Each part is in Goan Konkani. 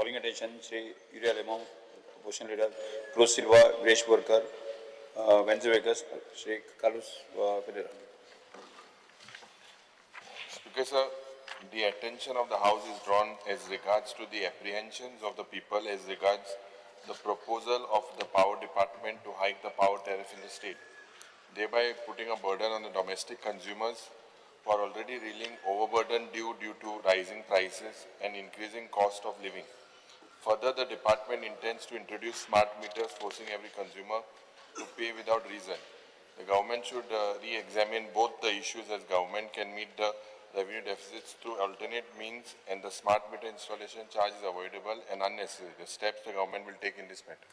Calling attention Shri Yuri Alemao, opposition leader, Cruz Silva, Viresh Borkar, Venzy Viegas, Shri Carlos Ferreira. Speaker sir, the attention of the House is drawn as regards to the apprehensions of the people as regards the proposal of the Power Department to hike the power tariff in the state, thereby putting a burden on the domestic consumers who are already reeling overburdened due to rising prices and increasing cost of living. Further, the department intends to introduce smart meters, forcing every consumer to pay without reason. The government should re-examine both the issues, as government can meet the revenue deficits through alternate means, and the smart meter installation charge is avoidable and unnecessary. The steps the government will take in this matter.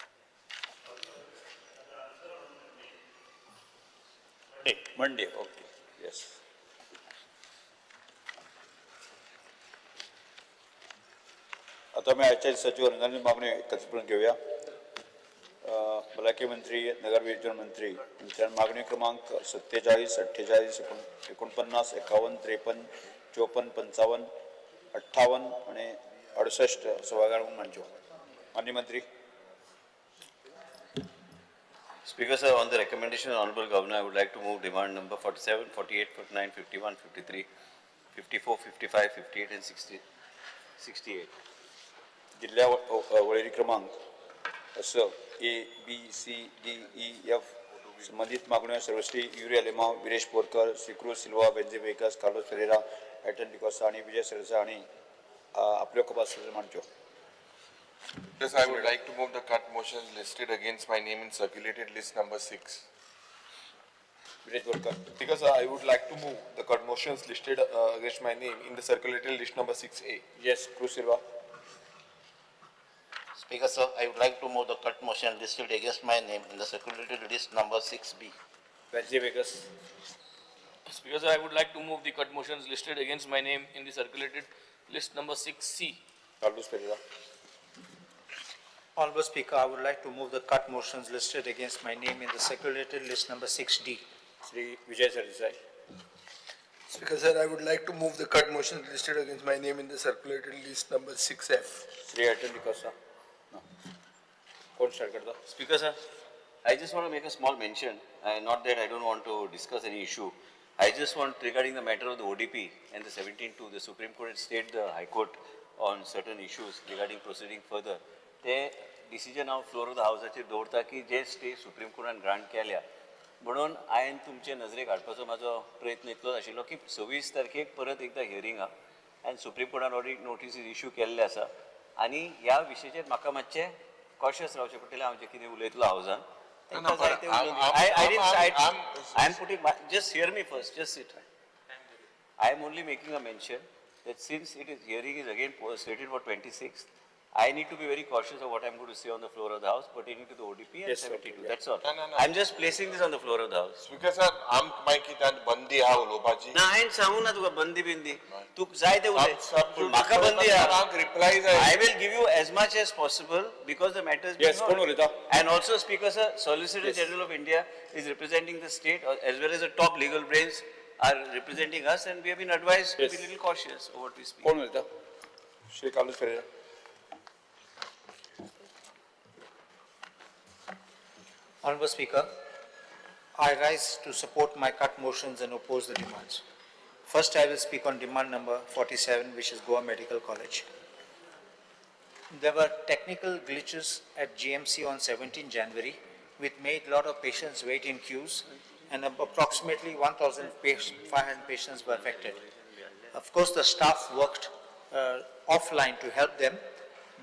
Monday, okay, yes. आता मी आजच्या सचिव रंजन मागणी एकत्रितपणे घेऊया. भलायकी मंत्री, नगर वितरण मंत्री यांच्या मागणी क्रमांक 47, 48, 49, 51, 53, 54, 55, 58 आणि 68 सभागृहात मांडच्यो. माननीय मंत्री. Speaker sir, on the recommendation of Honorable Governor, I would like to move demand number 47, 48, 49, 51, 53, 54, 55, 58 and 68. जिल्ल्या वळेरी क्रमांक असं A B C D E F संबंधित मागण्यो सर्वश्री युरी आलेमाव, विरेश बोरकर, श्री क्रूज सिल्वा, वेंझी वेगस, कार्लोस फेरेरा, एटन डिकोस्ता आणि विजय सरदेसाय हांणी आपल्यो कपास मांडच्यो. Yes, I would like to move the cut motions listed against my name in circulated list number 6. Viresh Borkar. Speaker sir, I would like to move the cut motions listed against my name in the circulated list number 6A. Yes, Cruz Silva. Speaker sir, I would like to move the cut motion listed against my name in the circulated list number 6B. Venzy Viegas. Speaker sir, I would like to move the cut motions listed against my name in the circulated list number 6C. Carlos Ferreira. Honorable Speaker, I would like to move the cut motions listed against my name in the circulated list number 6D. Shri Vijay Sardesai. Speaker sir, I would like to move the cut motions listed against my name in the circulated list number 6F. Shri Atal D'Costa. कोण स्टार्ट करता? Speaker sir, I just want to make a small mention, and not that I don't want to discuss any issue. I just want regarding the matter of the ODP and the 17-2, the Supreme Court had stayed the High Court on certain issues regarding proceeding further. ते डिसिजन हांव फ्लोर ऑफ the हावजाचेर दवरता की जे स्टे सुप्रीम कोर्टान ग्रांट केल्या म्हणून हांवें तुमचे नजरेक हाडपाचो म्हाजो प्रयत्न इतलोच आशिल्लो की 26 तारखेक परत एकदां हियरींग आहा आनी सुप्रीम कोर्टान ऑलरेडी नोटीसीस इश्यू केल्ले आसा आनी ह्या विशयाचेर म्हाका मातशें कॉशियस रावचें पडटलें. हांव जें कितें उलयतलो हावजान No, no, but I am putting, just hear me first, just sit. I am only making a mention that since it is hearing is again slated for 26th, I need to be very cautious of what I am going to say on the floor of the house pertaining to the ODP and Yes, 72. Okay, yeah. That's all. No, no, no. I am just placing this on the floor of the house. Speaker sir, आमक मागीर कितें बंदी आहा उलोवपाची. ना, हांवें सांगू ना तुका बंदी बिंदी, तूं जाय ते उलय, सब म्हाका बंदी आहा. आमक रिप्लाय जाय. I will give you as much as possible because the matter has been Yes, कोण उलयता? And also, Speaker sir, Solicitor Yes. General of India is representing the state as well as the top legal brains are representing us, and we have been advised to Yes. be little cautious of what we speak. कोण उलयता? Shri Carlos Ferreira. Honorable Speaker, I rise to support my cut motions and oppose the demands. First, I will speak on demand number 47, which is Goa Medical College. There were technical glitches at GMC on 17 January, which made a lot of patients wait in queues, and approximately 1,500 patients were affected. Of course, the staff worked offline to help them,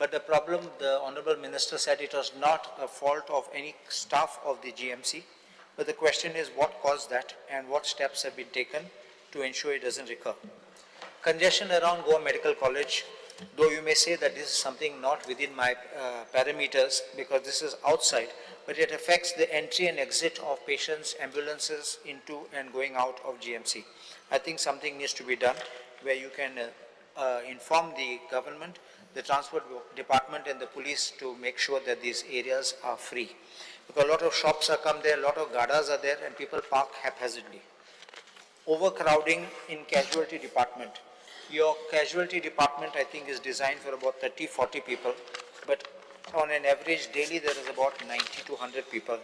but the problem, the Honorable Minister said it was not a fault of any staff of the GMC, but the question is what caused that and what steps have been taken to ensure it doesn't recur. Congestion around Goa Medical College, though you may say that this is something not within my parameters because this is outside, but it affects the entry and exit of patients, ambulances into and going out of GMC. I think something needs to be done where you can inform the government, the transport department and the police to make sure that these areas are free. Because a lot of shops are come there, a lot of gadas are there and people park haphazardly. Overcrowding in casualty department. Your casualty department, I think, is designed for about 30-40 people, but on an average daily there is about 90 to 100 people.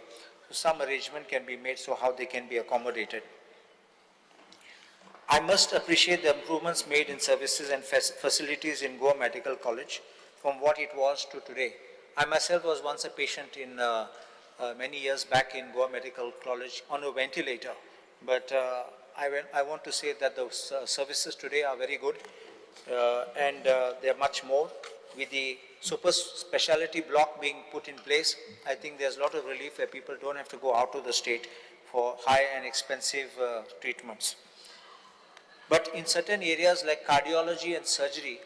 So some arrangement can be made so how they can be accommodated. I must appreciate the improvements made in services and facilities in Goa Medical College from what it was to today. I myself was once a patient in many years back in Goa Medical College on a ventilator, but I want to say that the services today are very good and they are much more. With the super specialty block being put in place, I think there's a lot of relief where people don't have to go out of the state for high and expensive treatments. But in certain areas like cardiology and surgery,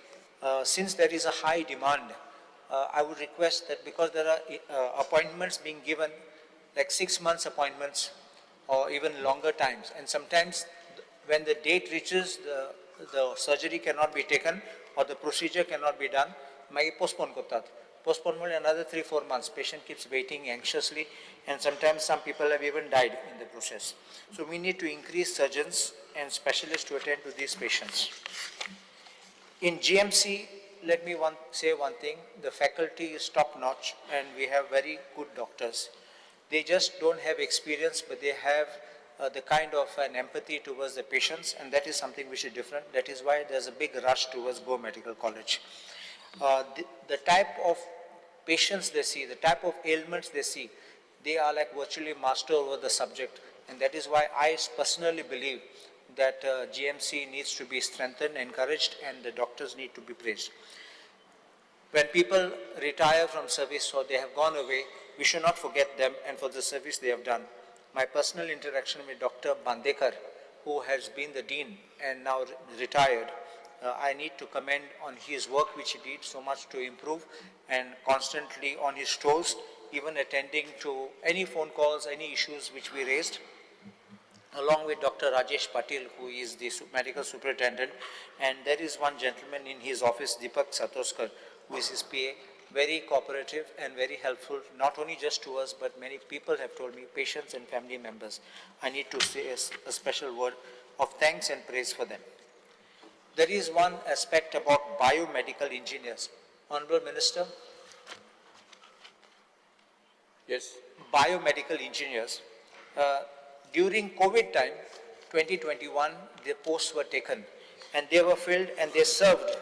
since there is a high demand, I would request that because there are appointments being given, like 6 months appointments or even longer times, and sometimes when the date reaches, the surgery cannot be taken or the procedure cannot be done, मागीर postpone करतात. Postpone म्हणल्यार another 3-4 months. Patient keeps waiting anxiously, and sometimes some people have even died in the process. So we need to increase surgeons and specialists to attend to these patients. In GMC, let me say one thing, the faculty is top-notch and we have very good doctors. They just don't have experience, but they have the kind of an empathy towards the patients, and that is something which is different. That is why there's a big rush towards Goa Medical College. The type of patients they see, the type of ailments they see, they are like virtually master over the subject, and that is why I personally believe that GMC needs to be strengthened, encouraged, and the doctors need to be praised. When people retire from service or they have gone away, we should not forget them and for the service they have done. My personal interaction with Dr. Bandekar, who has been the dean and now retired, I need to commend on his work which he did so much to improve and constantly on his toes, even attending to any phone calls, any issues which we raised, along with Dr. Rajesh Patil, who is the medical superintendent, and there is one gentleman in his office, Deepak Satoskar, who is his PA, very cooperative and very helpful, not only just to us, but many people have told me, patients and family members. I need to say a special word of thanks and praise for them. There is one aspect about biomedical engineers. Honorable Minister? Yes. Biomedical engineers. During COVID time, 2021, the posts were taken and they were filled and they served.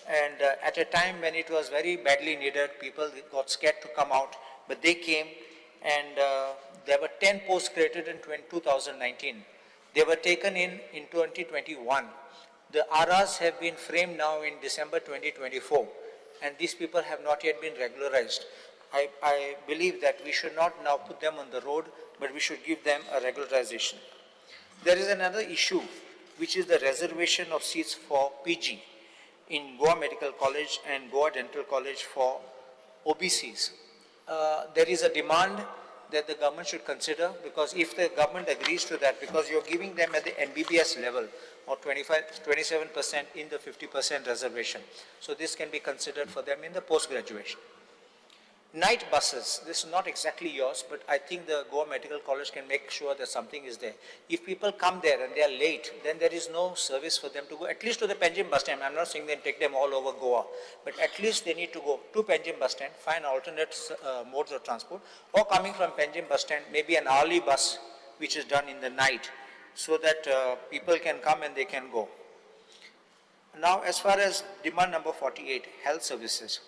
And at a time when it was very badly needed, people got scared to come out, but they came, and there were 10 posts created in 2019. They were taken in 2021. The RRs have been framed now in December 2024, and these people have not yet been regularized. I believe that we should not now put them on the road, but we should give them a regularization. There is another issue, which is the reservation of seats for PG in Goa Medical College and Goa Dental College for OBCs. There is a demand that the government should consider, because if the government agrees to that, because you're giving them at the MBBS level or 27% in the 50% reservation. So this can be considered for them in the post-graduation. Night buses, this is not exactly yours, but I think the Goa Medical College can make sure that something is there. If people come there and they are late, then there is no service for them to go, at least to the Panjim bus stand. I'm not saying they take them all over Goa, but at least they need to go to Panjim bus stand, find alternate modes of transport, or coming from Panjim bus stand, maybe an hourly bus, which is done in the night, so that people can come and they can go. Now, as far as demand number 48, health services.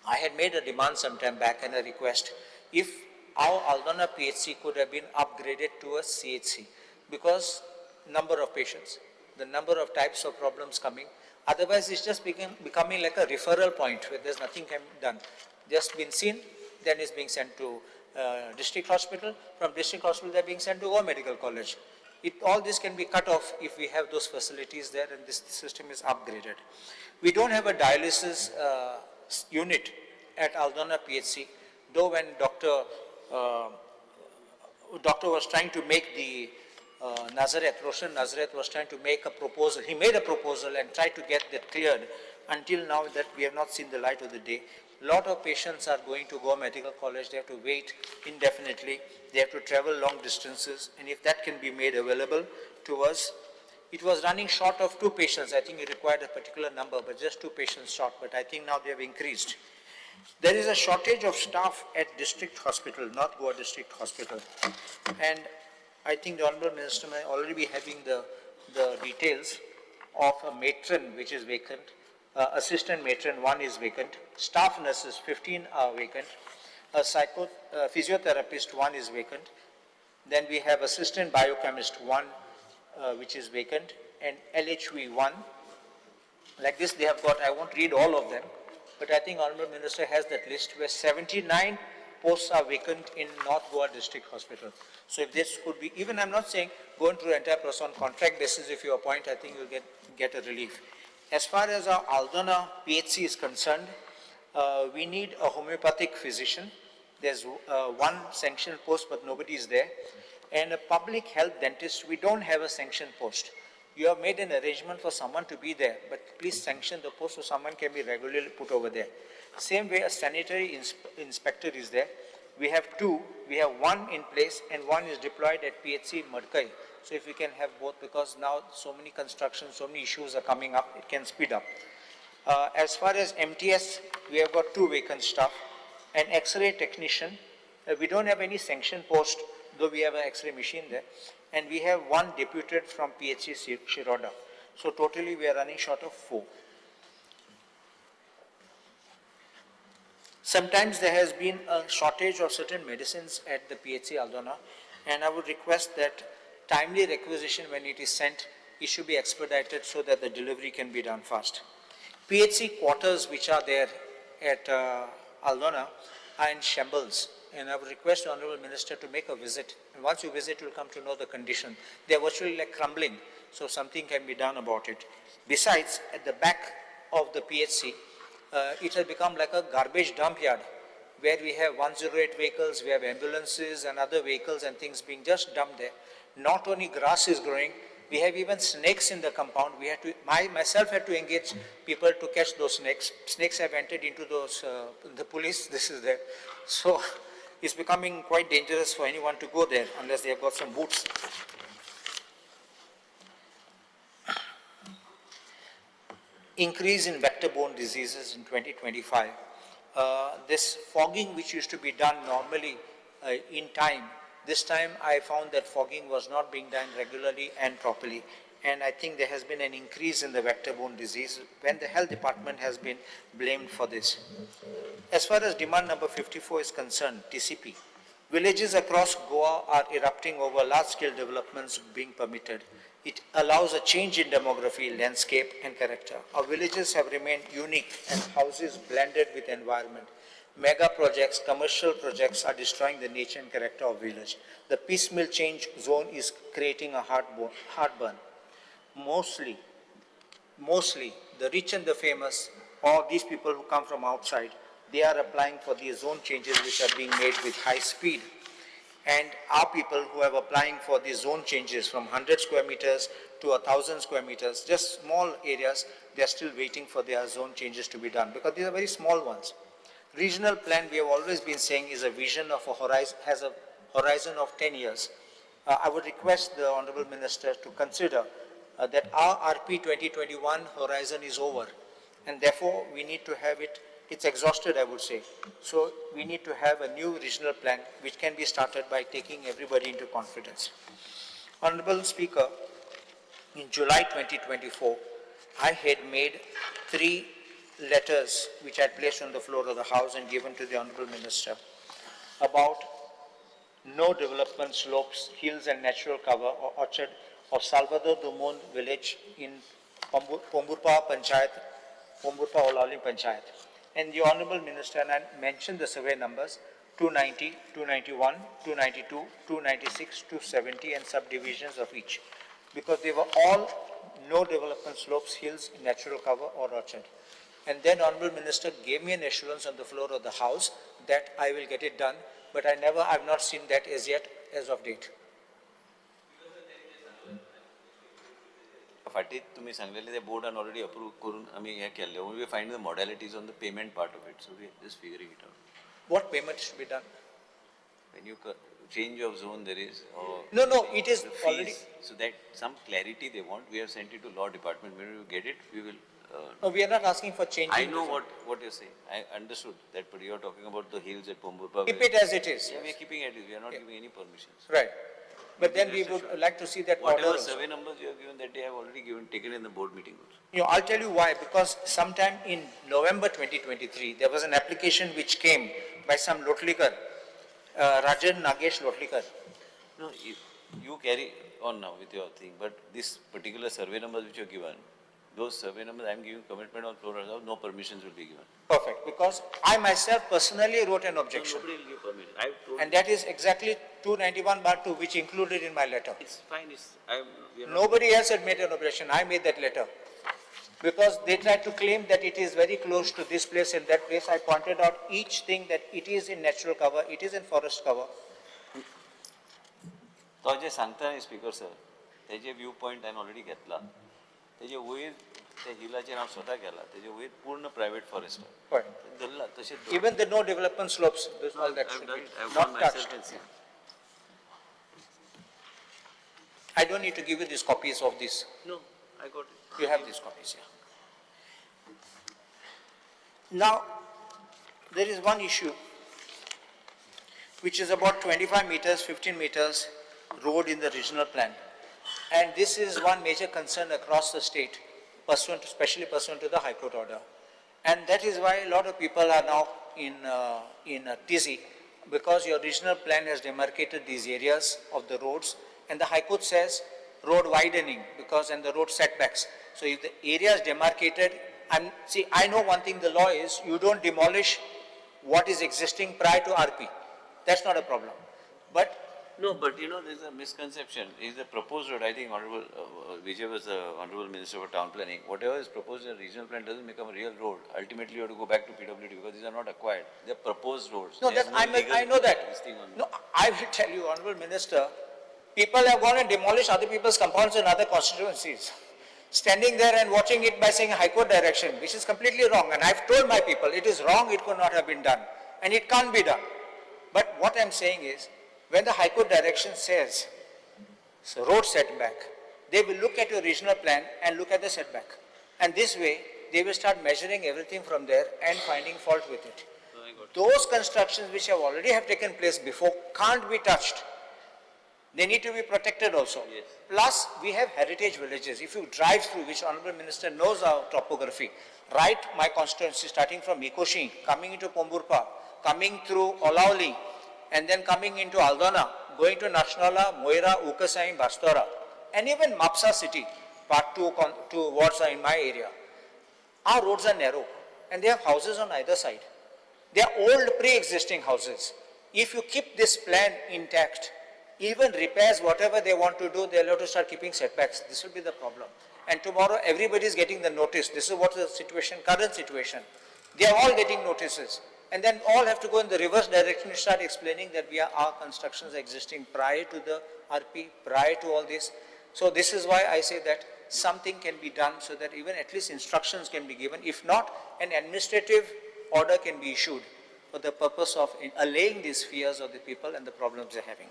I had made a demand some time back and a request if our Aldona PHC could have been upgraded to a CHC, because number of patients, the number of types of problems coming, otherwise it's just becoming like a referral point where there's nothing can be done. Just been seen, then it's being sent to district hospital, from district hospital they're being sent to Goa Medical College. All this can be cut off if we have those facilities there and this system is upgraded. We don't have a dialysis unit at Aldona PHC, though when doctor was trying to make the Nazareth, Roshan Nazareth was trying to make a proposal. He made a proposal and tried to get that cleared. Until now that we have not seen the light of the day. A lot of patients are going to Goa Medical College. They have to wait indefinitely. They have to travel long distances. And if that can be made available to us. It was running short of 2 patients. I think it required a particular number, but just 2 patients short, but I think now they have increased. There is a shortage of staff at district hospital, North Goa District Hospital. And I think the Honorable Minister may already be having the details of a matron which is vacant, assistant matron 1 is vacant, staff nurses 15 are vacant, a physiotherapist 1 is vacant, then we have assistant biochemist 1 which is vacant, and LHV 1. Like this they have got, I won't read all of them, but I think Honorable Minister has that list where 79 posts are vacant in North Goa District Hospital. So if this could be, even I'm not saying going through entire process on contract basis, if you appoint, I think you'll get a relief. As far as our Aldona PHC is concerned, we need a homeopathic physician. There's 1 sanctioned post, but nobody is there. And a public health dentist, we don't have a sanctioned post. You have made an arrangement for someone to be there, but please sanction the post so someone can be regularly put over there. Same way a sanitary inspector is there. We have 2, we have 1 in place and 1 is deployed at PHC Madkai. So if we can have both, because now so many constructions, so many issues are coming up, it can speed up. As far as MTS, we have got 2 vacant staff. An X-ray technician, we don't have any sanctioned post, though we have an X-ray machine there. And we have 1 deputed from PHC Shiroda. So totally we are running short of 4. Sometimes there has been a shortage of certain medicines at the PHC Aldona, and I would request that timely requisition when it is sent, it should be expedited so that the delivery can be done fast. PHC quarters which are there at Aldona are in shambles, and I would request the Honorable Minister to make a visit. And once you visit, you'll come to know the condition. They are virtually like crumbling, so something can be done about it. Besides, at the back of the PHC, it has become like a garbage dump yard where we have 108 vehicles, we have ambulances and other vehicles and things being just dumped there. Not only grass is growing, we have even snakes in the compound. We had to, I myself had to engage people to catch those snakes. Snakes have entered into those, the police, this is there. So it's becoming quite dangerous for anyone to go there unless they have got some boots. Increase in vector-borne diseases in 2025. This fogging which used to be done normally in time, this time I found that fogging was not being done regularly and properly. And I think there has been an increase in the vector-borne disease when the health department has been blamed for this. As far as demand number 54 is concerned, TCP, villages across Goa are erupting over large-scale developments being permitted. It allows a change in demography, landscape, and character. Our villages have remained unique and houses blended with environment. Mega projects, commercial projects are destroying the nature and character of village. The piecemeal change zone is creating a heartburn. Mostly, the rich and the famous, or these people who come from outside, they are applying for these zone changes which are being made with high speed. And our people who are applying for these zone changes from 100 square meters to 1,000 square meters, just small areas, they are still waiting for their zone changes to be done because these are very small ones. Regional plan, we have always been saying, is a vision of a horizon, has a horizon of 10 years. I would request the Honorable Minister to consider that our RP 2021 horizon is over, and therefore we need to have it, it's exhausted, I would say. So we need to have a new regional plan which can be started by taking everybody into confidence. Honorable Speaker, in July 2024, I had made 3 letters which I had placed on the floor of the House and given to the Honorable Minister about no development slopes, hills and natural cover or orchard of Salvador Dumont village in Pomburpa Panchayat, Pomburpa Olaulim Panchayat. And the Honorable Minister, and I mentioned the survey numbers, 290, 291, 292, 296, 270 and subdivisions of each, because they were all no development slopes, hills, natural cover or orchard. And then Honorable Minister gave me an assurance on the floor of the House that I will get it done, but I've not seen that as yet, as of date. फाटी तुम्ही सांगलेले ते बोर्डान ऑलरेडी अप्रूव्ह करून आमी हें केल्लें. We find the modalities on the payment part of it, so we just figuring it out. What payment should be done? When you change of zone there is. Or No, no, it is the fees, already. So that some clarity they want, we have sent it to law department. When we get it, we will. No, we are not asking for changing. I know what you're saying. I understood that, but you're talking about the hills at Pomburpa. Keep it as it is. Yeah, we are keeping it. We are not giving any permissions. Right. But then we Rest would assured. like to see that order Whatever also. survey numbers you have given that day, I have already taken in the board meeting also. You know, I'll tell you why, because sometime in November 2023, there was an application which came by some Lotlikar, Rajan Nagesh Lotlikar. No, if you carry on now with your thing, but this particular survey numbers which you have given, those survey numbers, I am giving commitment on floor, no permissions will be given. Perfect, because I myself personally wrote an objection. No, nobody will give permission. I have told And that is exactly 291/2, which included in my letter. It's fine. It's, I am, we are not Nobody else had made an objection. I made that letter. Because they tried to claim that it is very close to this place and that place. I pointed out each thing that it is in natural cover, it is in forest cover. तो जे सांगता न्ही स्पीकर सर, तेजे व्यू पॉयंट हांवें ऑलरेडी घेतला. तेजे वयर त्या हिलाचेर हांव स्वता गेला, तेजे वयर पूर्ण प्रायवेट फॉरेस्ट हय. धरला तशें. Even the no development slopes, this, all that should be not touched. I don't need to give you these copies of this. No, I got it. You have these copies, yeah. Now, there is one issue which is about 25 meters, 15 meters road in the regional plan. And this is one major concern across the state, especially pursuant to the High Court order. And that is why a lot of people are now in a tizzy, because your regional plan has demarcated these areas of the roads, and the High Court says road widening because and the road setbacks. So if the area is demarcated, I know one thing the law is, you don't demolish what is existing prior to RP. That's not a problem. But no, but you know, there's a misconception. Is the proposed road, I think Honorable Vijay was the Honorable Minister for Town Planning. Whatever is proposed in the regional plan doesn't become a real road. Ultimately, you have to go back to PWD because these are not acquired. They're proposed roads. No, that, I know that. No, I will tell you, Honorable Minister, people have gone and demolished other people's compounds in other constituencies. Standing there and watching it by saying High Court direction, which is completely wrong. And I've told my people, it is wrong, it could not have been done. And it can't be done. But what I'm saying is, when the High Court direction says so road setback, they will look at your regional plan and look at the setback. And this way, they will start measuring everything from there and finding fault with it. Those constructions which have already have taken place before can't be touched. They need to be protected also. Yes. Plus, we have heritage villages. If you drive through, which Honorable Minister knows our topography, right, my constituency starting from Mikoshi, coming into Pomburpa, coming through Olauli, and then coming into Aldona, going to Nashnala, Moira, Ukasai, Bastora, and even Mapsa city, part two wards are in my area. Our roads are narrow, and they have houses on either side. They are old pre-existing houses. If you keep this plan intact, even repairs, whatever they want to do, they'll have to start keeping setbacks. This will be the problem. And tomorrow, everybody is getting the notice. This is what the situation, current situation. They are all getting notices. And then all have to go in the reverse direction and start explaining that we are, our constructions existing prior to the RP, prior to all this. So this is why I say that something can be done so that even at least instructions can be given. If not, an administrative order can be issued for the purpose of allaying these fears of the people and the problems they're having.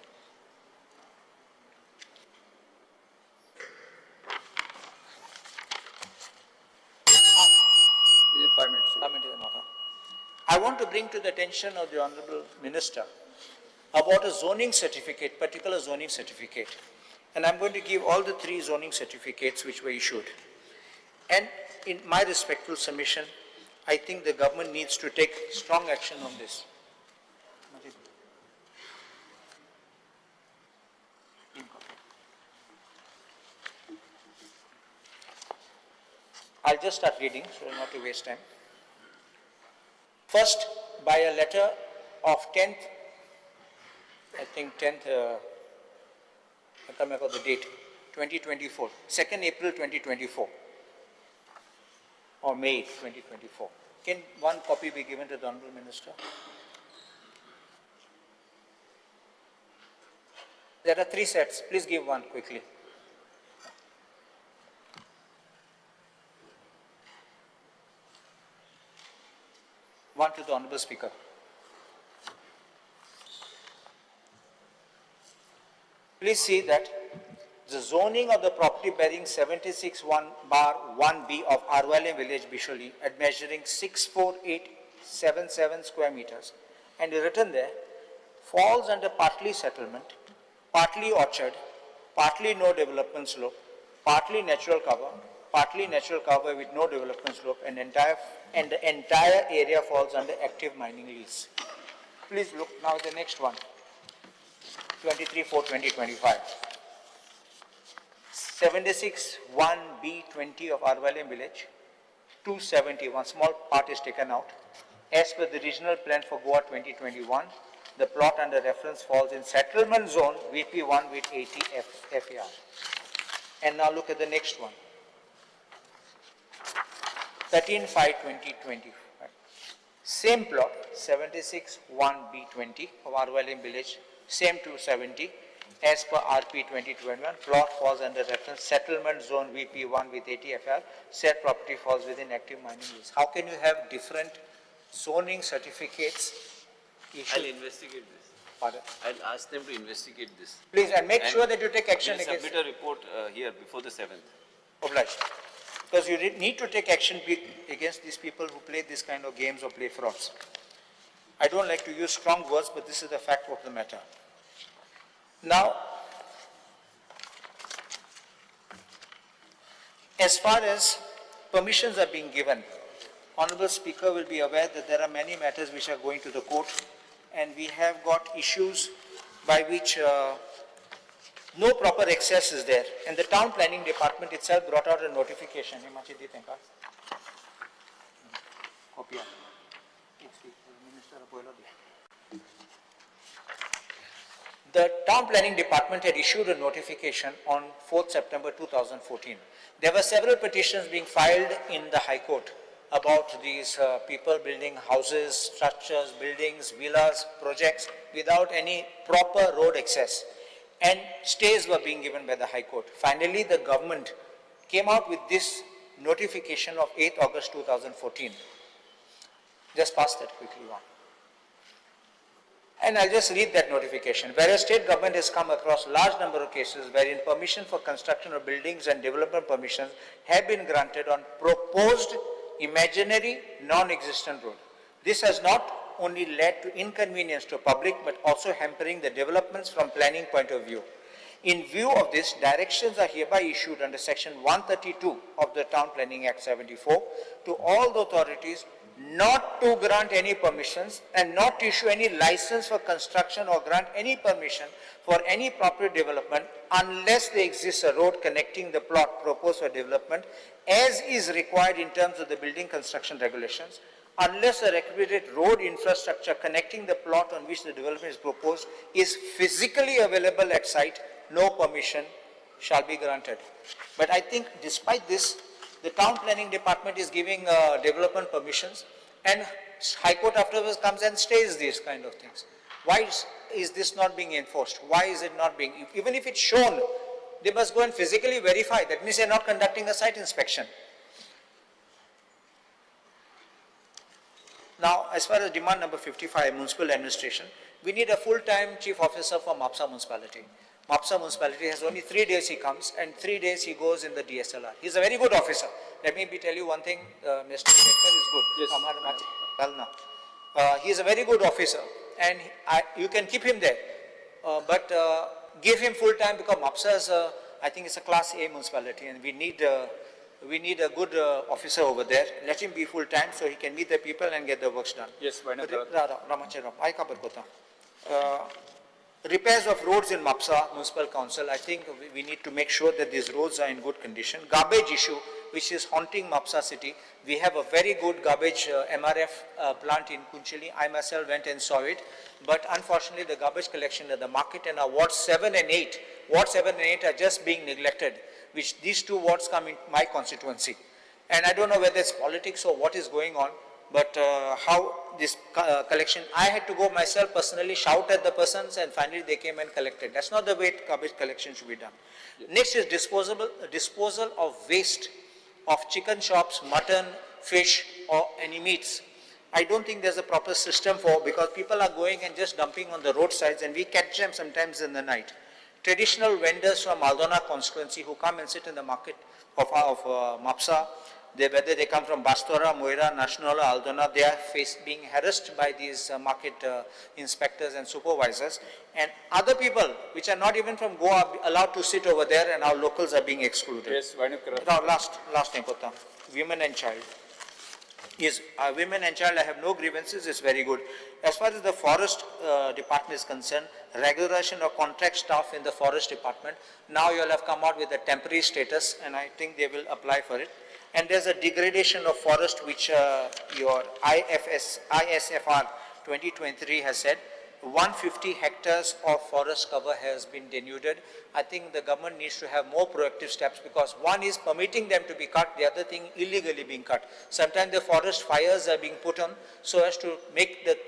5 minutes. 5 minutes. I want to bring to the attention of the Honorable Minister about a zoning certificate, particular zoning certificate. And I'm going to give all the 3 zoning certificates which were issued. And in my respectful submission, I think the government needs to take strong action on this. I'll just start reading so not to waste time. First, by a letter of 10th, I think 10th, I can't remember the date, 2024, 2nd April 2024, or May 2024. Can one copy be given to the Honorable Minister? There are 3 sets. Please give one quickly. One to the Honorable Speaker. Please see that the zoning of the property bearing 76-1/1B of Arvalem village, Bisholi, at measuring 64877 square meters, and is written there, falls under partly settlement, partly orchard, partly no development slope, partly natural cover, partly natural cover with no development slope, and the entire area falls under active mining lease. Please look now at the next one, 23/4/2025. 76-1B20 of Arvalem village, 271, small part is taken out. As per the regional plan for Goa 2021, the plot under reference falls in settlement zone VP1 with 80 FAR. And now look at the next one. 13/5/2025. Same plot, 76-1B20 of Arvalem village, same 270. As per RP 2021, plot falls under reference settlement zone VP1 with 80 FR, said property falls within active mining lease. How can you have different zoning certificates issued? I'll investigate this. Pardon? I'll ask them to investigate this. Please, and make And sure that you take action we'll against submit a report here before the 7th. Obliged. Because you need to take action against these people who play this kind of games or play frauds. I don't like to use strong words, but this is the fact of the matter. Now, as far as permissions are being given, Honorable Speaker will be aware that there are many matters which are going to the court, and we have got issues by which no proper access is there. And the town planning department itself brought out a notification. The town planning department had issued a notification on 4th September 2014. There were several petitions being filed in the High Court about these people building houses, structures, buildings, villas, projects without any proper road access. And stays were being given by the High Court. Finally, the government came out with this notification of 8th August 2014. Just pass that quickly on. And I'll just read that notification. Whereas state government has come across large number of cases wherein permission for construction of buildings and development permissions have been granted on proposed imaginary non-existent road. This has not only led to inconvenience to public but also hampering the developments from planning point of view. In view of this, directions are hereby issued under section 132 of the Town Planning Act 74 to all the authorities not to grant any permissions and not to issue any license for construction or grant any permission for any property development unless there exists a road connecting the plot proposed for development as is required in terms of the building construction regulations, unless a requisite road infrastructure connecting the plot on which the development is proposed is physically available at site, no permission shall be granted. But I think despite this, the town planning department is giving development permissions, and High Court afterwards comes and stays these kind of things. Why is this not being enforced? Why is it not being, even if it's shown, they must go and physically verify. That means they're not conducting a site inspection. Now, as far as demand number 55, municipal administration, we need a full-time chief officer for Mapsa municipality. Mapsa municipality has only 3 days he comes and 3 days he goes in the DSLR. He's a very good officer. Let me tell you one thing, Mr. Shekhar is good. Yes. He is a very good officer and you can keep him there, but give him full time because Mapsa is, I think it's a class A municipality and we need a good officer over there. Let him be full time so he can meet the people and get the works done. Yes, why not? Repairs of roads in Mapsa Municipal Council, I think we need to make sure that these roads are in good condition. Garbage issue, which is haunting Mapsa city. We have a very good garbage MRF plant in Cuncolim. I myself went and saw it. But unfortunately, the garbage collection at the market and our Ward 7 and 8, Ward 7 and 8 are just being neglected, which these two wards come in my constituency. And I don't know whether it's politics or what is going on, but how this collection, I had to go myself personally, shout at the persons, and finally they came and collected. That's not the way garbage collection should be done. Yes. Next is disposal of waste of chicken shops, mutton, fish, or any meats. I don't think there's a proper system for, because people are going and just dumping on the roadsides, and we catch them sometimes in the night. Traditional vendors from Aldona constituency who come and sit in the market of Mapsa, whether they come from Bastora, Moira, Nationala, Aldona, they are being harassed by these market inspectors and supervisors. And other people, which are not even from Goa, are allowed to sit over there, and our locals are being excluded. Yes, wind up करा. Now, last thing, Kota, women and child. Yes, women and child, I have no grievances, it's very good. As far as the forest department is concerned, regularization of contract staff in the forest department, now you all have come out with a temporary status, and I think they will apply for it. And there's a degradation of forest which your ISFR 2023 has said, 150 hectares of forest cover has been denuded. I think the government needs to have more proactive steps, because one is permitting them to be cut, the other thing illegally being cut. Sometimes the forest fires are being put on so as to make the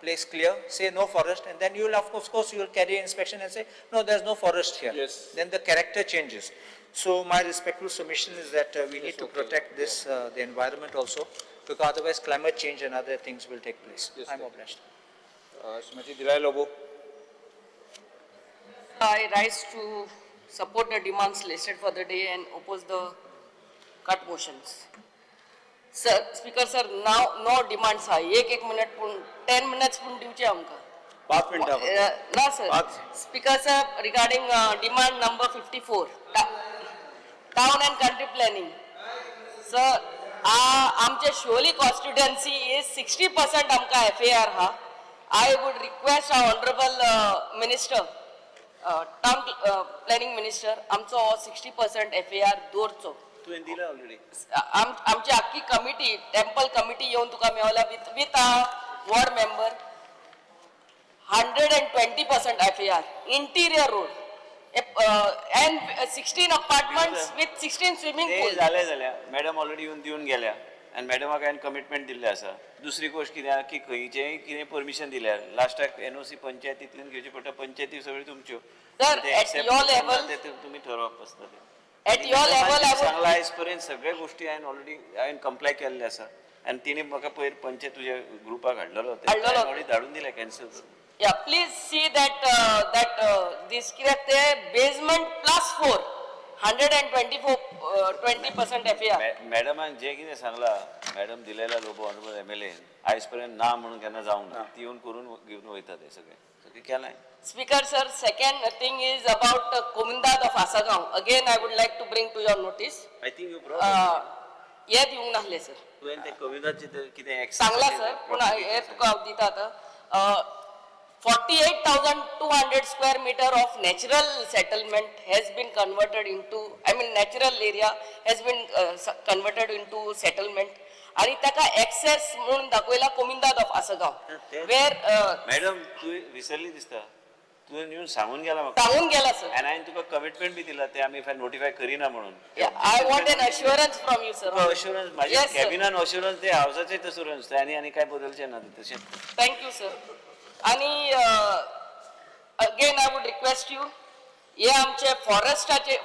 place clear, say no forest, and then you will, of course, you will carry inspection and say, no, there's no forest here. Yes. Then the character changes. So my respectful submission is that we need to protect this, the environment also, because otherwise climate change and other things will take place. Yes, I'm sir. obliged. Shrimati Delilah Lobo. I rise to support the demands listed for the day and oppose the cut motions. Sir, Speaker sir, now no demands हा एक एक मिनिट पूण 10 minutes पूण दिवचे आमकां. 5 मिनटां. ना sir. पांच. Speaker sir, regarding demand number 54, town and country planning. Sir, आमचे शिवोली कॉन्स्टिट्युएन्सी is 60% आमकां FAR हा. I would request our honorable minister, town planning minister, आमचो 60% FAR दवरचो. तुवें दिला ऑलरेडी. आमची आख्खी कमिटी, टेम्पल कमिटी येवन तुका Mewla with a ward member. 120% FAR, interior road, and 16 apartments with 16 swimming ते पूल. जालें जाल्यार मॅडम ऑलरेडी येवन दिवन गेल्या आनी मॅडमाक हांवें कमिटमेंट दिल्लें आसा. दुसरी गोश्ट कितें आहा की खंयचेंय कितें परमिशन दिल्यार लास्टाक एनओसी पंचायतींतल्यान घेवची पडटा, पंचायती सगळ्यो तुमच्यो. Sir, ते at accept your करना level- ते तुमी ठरोवप आसता तें. At your level, I would- सांगला आयज पर्यंत सगळ्या गोश्टी हांवें ऑलरेडी हांवें कंप्लाय केल्ले आसा आनी तिणें म्हाका पयर पंचायत तुज्या ग्रुपाक हाडलेलो हाडलेलो. ऑलरेडी धाडून दिलें कॅन्सल करून. Yeah, please see that this कित्याक ते basement plus 4, 124, 20% FAR. मॅडमान जे कितें सांगला, madam Delilah Lobo honourable MLA आयज पर्यंत ना म्हणून केन्ना जावंक ना, ती येवन करून घेवन वयता ते सगळें सगळें केलां. Speaker sir, second thing is about Comunidade of Assagao. Again, I would like to bring to your notice. I think you हे दिवंक नासले सर. तुवें ते कविताचे कितें सांगला सर, पूण हे तुका हांव दिता आतां. 48,200 square meter of natural settlement has been converted into, I mean natural area has been converted into settlement. आणि ताका एक्सेस म्हणून दाखयला कोमिंदाद ऑफ आसगांव, वेर मॅडम तूं विसरली दिसता, तुवें येवन सांगून गेला म्हाका. सांगून गेला सर. आनी हांवें तुका कमिटमेंट बी दिला ते आमी नोटिफाय करिना म्हणून. I want an assurance from you sir. तुका अश्युरन्स म्हाज्या कॅबिनान अश्युरन्स ते हावसाचेच अश्युरन्स ते आनी आनी काय बदलचें ना ते तशें. Thank you sir. आणि again I would request you, हे आमचे फॉरेस्टाचे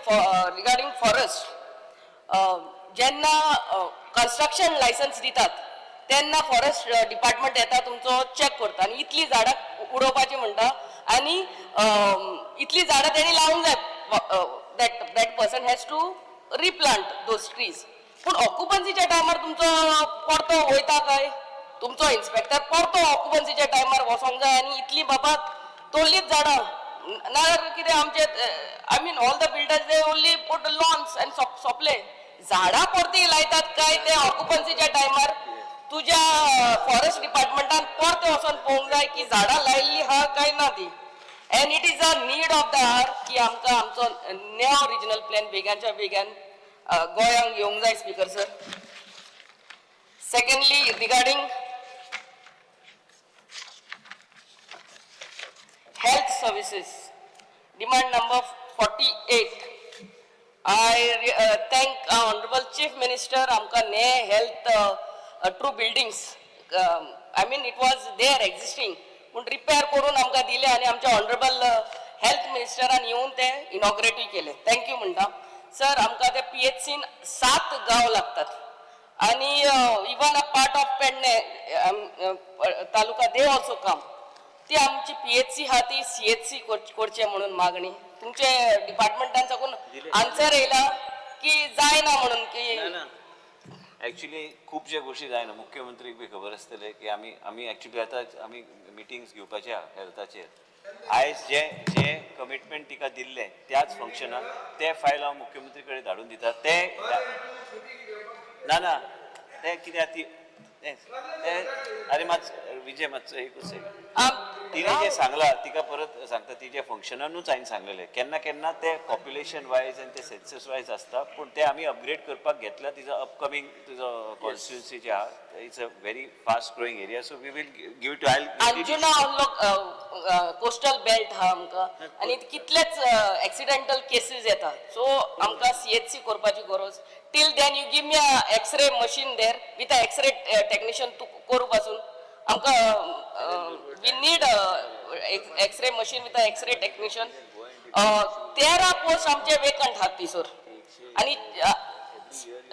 रिगार्डिंग फॉरेस्ट, जेन्ना कन्स्ट्रक्शन लायसन्स दितात तेन्ना फॉरेस्ट डिपार्टमेंट येता तुमचो चॅक करता आनी इतली झाडां उडोवपाची म्हणटा आनी इतली झाडां तेणी लावूंक जाय, that person has to replant those trees. पूण ऑक्युपन्सीच्या टायमार तुमचो परतो वयता काय, तुमचो इन्स्पेक्टर परतो ऑक्युपन्सीच्या टायमार वचोंक जाय आनी इतली बाबा तोडलीच झाडां नाजाल्यार कितें आमचे, I mean all the builders they only put lawns आनी सोंपले. झाडां परती लायतात काय ते ऑक्युपन्सीच्या टायमार तुज्या फॉरेस्ट डिपार्टमेंटान परते वचोन पळोवंक जाय की झाडां लायिल्ली आहा काय ना ती. And it is a need of the hour की आमकां आमचो नेव रिजनल प्लॅन बेगानच्या बेगान गोंयांक येवंक जाय speaker sir. Secondly, regarding health services, demand number 48. I thank our Honorable Chief Minister, आमकां ने health true buildings, I mean it was there existing, पूण रिपेअर करून आमकां दिले आनी आमच्या ऑनरेबल हेल्थ मिनिस्टरान येवन ते इनॉग्रेटूय केले. Thank you म्हणटा सर. आमकां ते PHC 7 गांव लागतात आनी even a part of Pedne taluka they also come. ती आमची पी एच सी आहा ती सी एच सी करचें म्हणून मागणी. तुमचे डिपार्टमेंटान साकून आन्सर येयला की जायना म्हणून की. ना ना, ॲक्च्युली खुबशे गोश्टी जायना. मुख्यमंत्रीक बी खबर आसतलें की आमी आमी एक्चुली आतां आमी मिटिंग्स घेवपाचे आहा हेल्थाचेर. आयज जे जे कमिटमेंट तिका दिल्लें त्याच फंक्शनाक तें फायल हांव मुख्यमंत्री कडेन धाडून दिता. तें ना ना, तें कितें ती तें अरे मातसो विजय, मातसो एकूच सेकंड. तिणें जें सांगलां तिका परत सांगता, तिच्या फंक्शनानूच हांवें सांगलेलें केन्ना केन्ना तें पॉप्युलेशन वायज आनी तें सेन्सस वायज आसता, पूण तें आमी अपग्रेड करपाक घेतलां. तिजो अपकमींग तुजो कॉन्स्टिट्युन्सी जे आहा, it's a very fast growing area, so we will give to I. Anjuna Oslo coastal belt आहा आमकां आनी कितलेच एक्सिडेंटल केसीस येता, सो आमकां सी एच सी करपाची गरज. Till then you give me a X-ray machine there with a X-ray technician. तूं करूं पासून आमकां we need X-ray machine with a X-ray technician. 13 post आमचे वेकंट आहात थंयसर आनी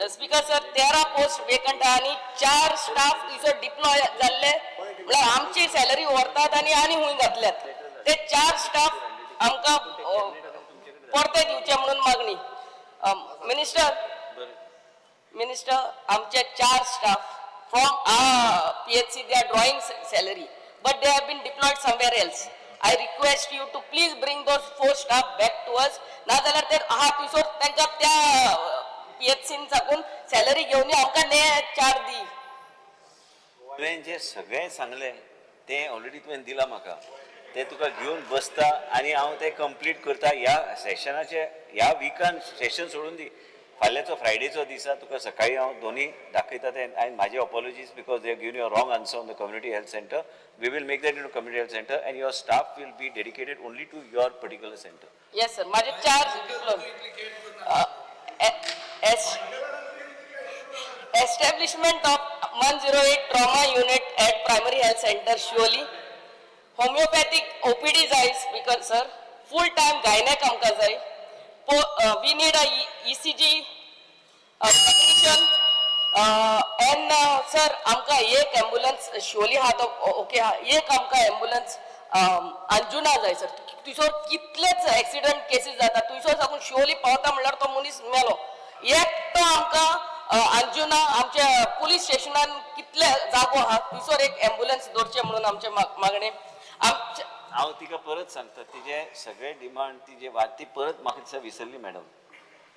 स्पीकर सर, 13 पोस्ट वेकंट आहा आनी 4 स्टाफ थंयसर डिप्लॉय जाल्ले, म्हळ्यार आमची सॅलरी व्हरतात आनी आनी हुंय घातल्यात. ते 4 स्टाफ आमकां परते दिवचे म्हणून मागणी. मिनिस्टर, मिनिस्टर, आमचे 4 staff from PHC, they are drawing salary, but they have been deployed somewhere else. I request you to please bring those 4 staff back to us. नाजाल्यार ते आहा थंयसर तांकां त्या पी एच सीन साकून सॅलरी घेवन आमकां ने 4 दी. तुवें जें सगळें सांगलें तें ऑलरेडी तुवें दिलां म्हाका, तें तुका घेवन बसता आनी हांव तें कंप्लीट करता. ह्या सेशनाचे ह्या विकान सेशन सोडून दी, फाल्यांचो फ्रायडेचो दिसा तुका सकाळी हांव दोनी दाखयता तें. आनी म्हाजे apologies because they given your wrong answer on the community health centre. We will make that in community health centre and your staff will be dedicated only to your particular centre. Yes sir, माझे 4 deploy. Establishment of 108 trauma unit at primary health center Siolim. Homeopathic OPD जाय speaker sir, full time gynaec आमकां जाय. We need a ECG technician and sir आमकां एक एम्बुलन्स शिवोली आहा तो ओके आहा, एक आमकां एम्बुलन्स अंजुना जाय सर. थंयसर कितलेच एक्सिडंट केसीस जाता, थंयसर साकून शिवोली पावता म्हणल्यार तो मनीस मेलो. एकटो आमकां अंजुना आमच्या पुलीस स्टेशनान कितले जागो आहा थंयसर एक एम्बुलन्स दवरचें म्हणून आमचें मागणें. आमचे हांव तिका परत सांगता, तिजे सगळे डिमांड तिजे वाद ती परत म्हाका दिसता विसरली मॅडम.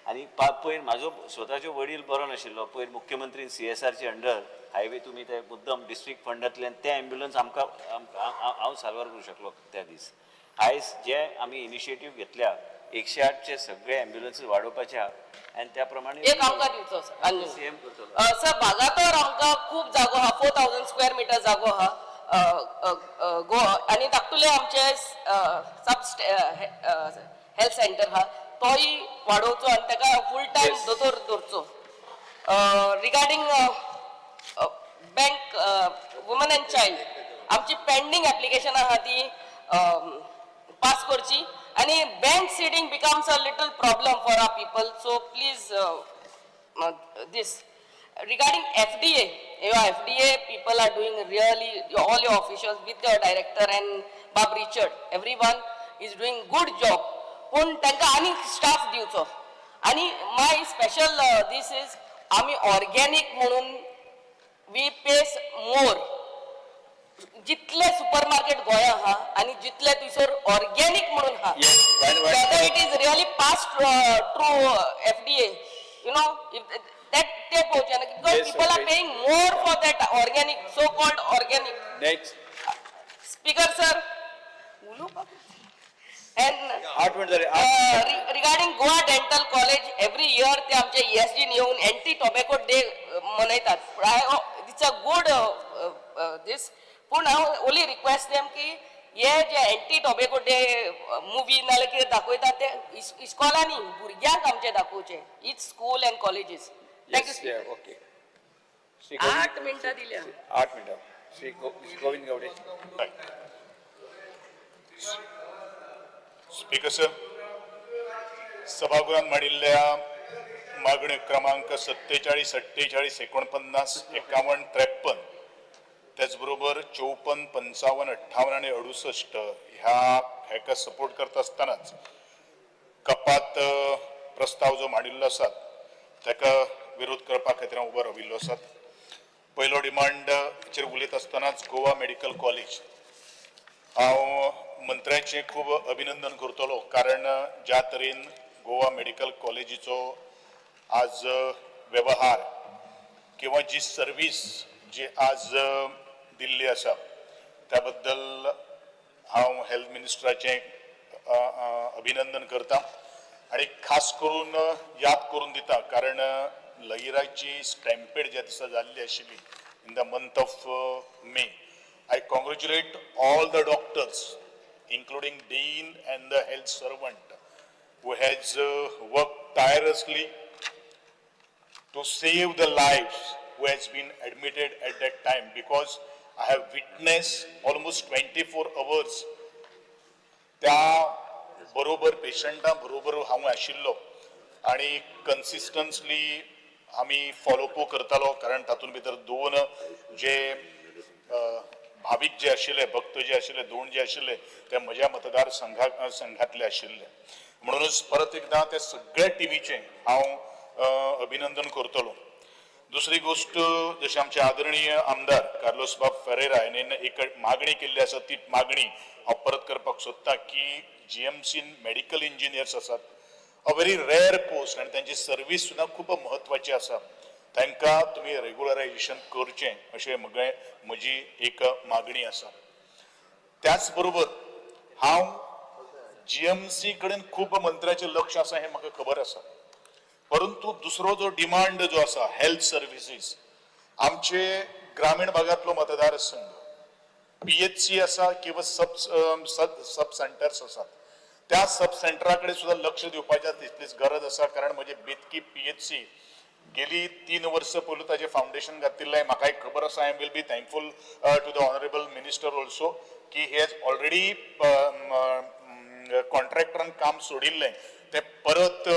आनी पयर म्हाजो स्वताच्यो वडील बरो नाशिल्लो, पयर मुख्यमंत्रीन सी एस आरचे अंडर हायवे तुमी ते मुद्दम डिस्ट्रिक्ट फंडांतल्यान ते एम्ब्युलन्स आमकां हांव साल्वार करूं शकलो त्या दीस. आयज जे आमी इनिशिएटीव घेतल्या 108चे सगळे एम्ब्युलन्सीस वाडोवपाचे आहा आनी त्या प्रमाणे एक आमकां दिवचो सर अंजुना. सीएम करतलो. सर बागातोर आमकां खूब जागो आहा, 4000 स्क्वेअर मिटर जागो आहा गोवा आनी धाकटुले आमचे सब हेल्थ सेंटर आहा तोय वाडोवचो आनी ताका फूल टायम दोतोर दवरचो. Regarding bank woman and child आमची पेंडींग एप्लिकेशन आहा ती पास करची आनी bank seeding becomes a little problem for our people, so please this. Regarding FDA, your FDA people are doing really, all your officials with your director and Bob Richard, everyone is doing good job. पूण तांकां आनीक स्टाफ दिवचो. आनी माय स्पेशल these is आमी ऑर्गेनीक म्हणून we पे मोर. जितले सुपर मार्केट गोंया आहा आनी जितले थंयसर ऑर्गेनीक म्हणून आहा, Yes, whether it is really passed through FDA, if that ते पळोवचें ना, because people are paying more for that organic, so called organic. Next. Speaker sir, उलोवपाक and 8 minute जाले. Regarding Goa dental college, every year ते आमचे ईएसजी येवन एंटी टोबॅको डे मनयतात. It's a good this, पूण हांव ओनली रिक्वेस्ट देम की हे जे एंटी टोबॅको डे मुवी नाल्यार कितें दाखयतात ते इस्कॉलांनी भुरग्यांक आमचे दाखोवचे, each school and colleges. Thank you. Yes, yeah, okay. Shri Govind. 8 मिनटां दिल्या. 8 मिनटां. श्री गोविंद गावडे. स्पीकर सर, सभागृहात मांडिल्ल्या मागण्यो क्रमांक 47, 48, 49, 51, 53 त्याचबरोबर 54, 55, 58 आनी 68 ह्या हेका सपोर्ट करता आसतनाच कपात प्रस्ताव जो मांडिल्लो आसा ताका विरोध करपा खातीर हांव उबो राविल्लो आसा. पयलो डिमांडचेर उलयत आसतनाच गोवा मेडिकल कॉलेज हांव मंत्र्याचें खूब अभिनंदन करतलो, कारण ज्या तरेन गोवा मेडिकल कॉलेजीचो आज वेवहार किंवा जी सर्वीस जी आज दिल्ली आसा त्या बद्दल हांव हेल्थ मिनिस्टराचें अभिनंदन करता आनी खास करून याद करून दिता, कारण लहिराची स्टॅम्पेड ज्या दिसा जाल्ली आशिल्ली in the month of May, I congratulate all the doctors including dean and the health servant who has worked tirelessly to save the lives who has been admitted at that time, because I have witnessed almost 24 hours त्या बरोबर पेशंटा बरोबर हांव आशिल्लो आनी कन्सिस्टंटली आमी फॉलोअप करतालो, कारण तातूंत भितर दोन जे भावीक जे आशिल्ले, भक्त जे आशिल्ले, दोन जे आशिल्ले ते म्हज्या मतदार संघातले आशिल्ले. म्हणूनच परत एकदां ते सगळ्या टिमीचें हांव अभिनंदन करतलो. दुसरी गोश्ट, जशें आमचे आदरणीय आमदार कार्लोस बाब फेरेरा हाणें एक मागणी केल्ली आसा, ती मागणी हांव परत करपाक सोदता की जीएमसीन मेडिकल इंजिनियर्स आसात, अ व्हेरी रेअर पोस्ट, आनी तांची सर्वीस सुद्दां खूब म्हत्वाची आसा, तांकां तुमी रेगुलरायजेशन करचें अशें म्हजी एक मागणी आसा. त्याच बरोबर हांव जीएमसी कडेन खूब मंत्र्याचें लक्ष आसा हें म्हाका खबर आसा, परंतु दुसरो जो डिमांड जो आसा हेल्थ सर्विसीस, आमचे ग्रामीण भागांतलो मतदारसंघ पीएचसी आसा किंवा सब सब सेंटर्स आसात, त्या सब सेंटरा कडेन सुद्दां लक्ष दिवपाचें तितलीच गरज आसा, कारण म्हजे बेतकी पीएचसी गेली 3 वर्सां पयलू ताजें फावंडेशन घातिल्लें, म्हाकाय खबर आसा. I will be thankful to the honourable minister also की he has already कॉन्ट्रॅक्टरान काम सोडिल्लें तें परत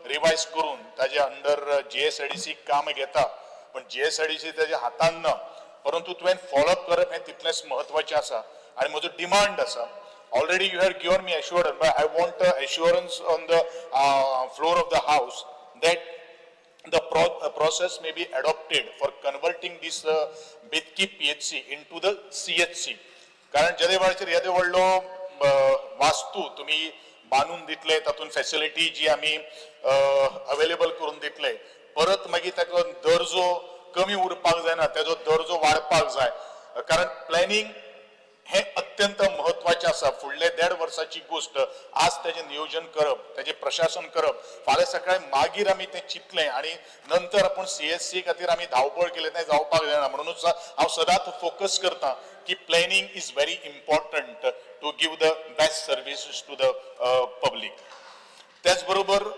रिवायज करून ताजे अंडर जीएसआयडीसी काम घेता, पण जीएसआयडीसी ताज्या हातान ना, परंतु तुवें फॉलोअप करप हें तितलेंच म्हत्वाचें आसा आनी म्हजो डिमांड आसा. Already you have given me assurance, but I want assurance on the floor of the house that the process may be adopted for converting this Betki PHC into the CHC. कारण जेदे वेळाचेर येदे व्हडलो वास्तू तुमी बांदून दितले, तातूंत फॅसिलिटी जी आमी अवेलेबल करून दितले, परत मागीर ताका दर्जो कमी उरपाक जायना, तेजो दर्जो वाडपाक जाय, कारण प्लॅनिंग हें अत्यंत म्हत्वाचें आसा. फुडले 1.5 वर्साची गोश्ट आज तेजें नियोजन करप, तेजें प्रशासन करप, फाल्यां सकाळी मागीर आमी तें चिंतलें आनी नंतर आपूण सीएससी खातीर आमी धांवपळ केलें तें जावपाक जायना. म्हणूनच हांव सदांच फोकस करता की planning is very important to give the best services to the public. त्याच बरोबर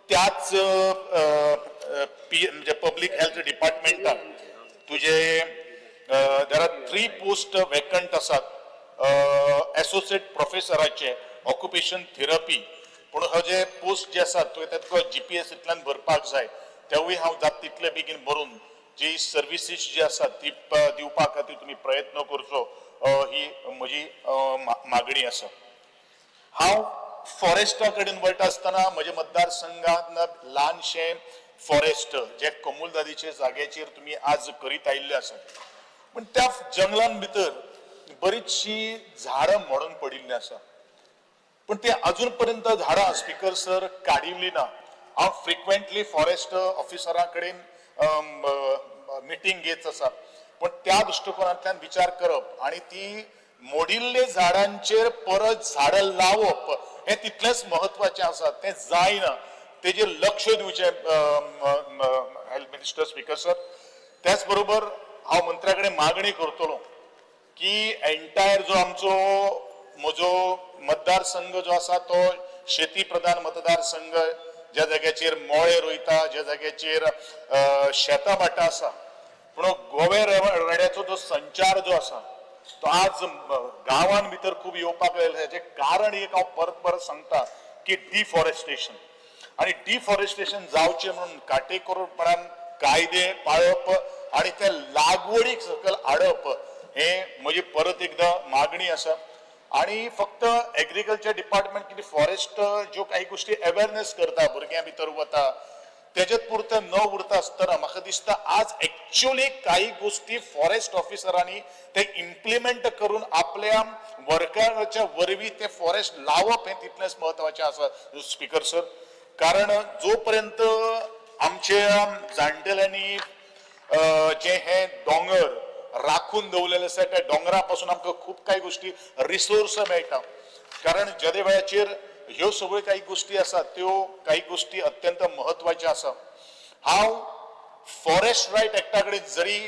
त्याच पी म्हणजे पब्लीक हेल्थ डिपार्टमेंटान तुजे there are 3 post vacant आसात एसोसिएट प्रोफेसराचे ऑक्युपेशन थेरपी, पूण हो जे पोस्ट जे आसात तुवें ते जीपीएसींतल्यान भरपाक जाय, तेवूय हांव जाता तितले बेगीन भरून जी सर्विसीस जी आसात ती दिवपा खातीर तुमी प्रयत्न करचो, ही म्हजी मागणी आसा. हांव फॉरेस्टा कडेन वयता आसतना म्हज्या मतदारसंघात ल्हानशें फॉरेस्ट जे कमूलदादीचे जाग्याचेर तुमी आज करीत आयिल्ले आसात, पूण त्या जंगलान भितर बरीचशी झाडां मोडून पडिल्लीं आसा, पूण ते अजून पर्यंत झाडां स्पीकर सर काडिल्ली ना. हांव फ्रिक्वेंटली फॉरेस्ट ऑफिसरा कडेन मिटींग घेत आसा, पूण त्या दृश्टिकोनांतल्यान विचार करप आनी ती मोडिल्ले झाडांचेर परत झाडां लावप हें तितलेंच म्हत्वाचें आसा, तें जायना, तेजेर लक्ष दिवचें हेल्थ मिनिस्टर स्पीकर सर. त्याच बरोबर हांव मंत्र्या कडेन मागणी करतलो की एंटायर जो आमचो म्हजो मतदारसंघ जो आसा तो शेती प्रधान मतदारसंघ, ज्या जाग्याचेर मोळे रोयता, ज्या जाग्याचेर शेतां भाटां आसा, पूण गोवे रेड्याचो जो संचार जो आसा तो आज गांवान भितर खूब येवपाक लागला. हेचें कारण एक हांव परत परत सांगता की डिफॉरेस्टेशन, आनी डिफॉरेस्टेशन जावचें म्हणून काटेकोरपणान कायदे पाळप आनी ते लागवडीक सकयल हाडप हे म्हजी परत एकदां मागणी आसा. आनी फक्त एग्रीकल्चर डिपार्टमेंट कितें फॉरेस्ट ज्यो काही गोश्टी अवेरनेस करता, भुरग्यां भितर वता, तेजेत पुरतें न उरता आसतना म्हाका दिसता आज एक्च्युअली काही गोश्टी फॉरेस्ट ऑफिसरांनी ते इम्प्लिमेंट करून आपल्या वर्कराच्या वरवीं ते फॉरेस्ट लावप हें तितलेंच म्हत्वाचें आसा स्पीकर सर. कारण जो पर्यंत आमच्या जाणटेल्यांनी जे हे दोंगर राखून दवरलेले आसा त्या दोंगरा पासून आमकां खूब कांय गोश्टी रिसोर्स मेळटा. कारण जेदे वेळाचेर ह्यो सगळ्यो काही गोश्टी आसात त्यो काही गोश्टी अत्यंत म्हत्वाच्यो आसा. हांव फॉरेस्ट रायट एक्टा कडेन जरी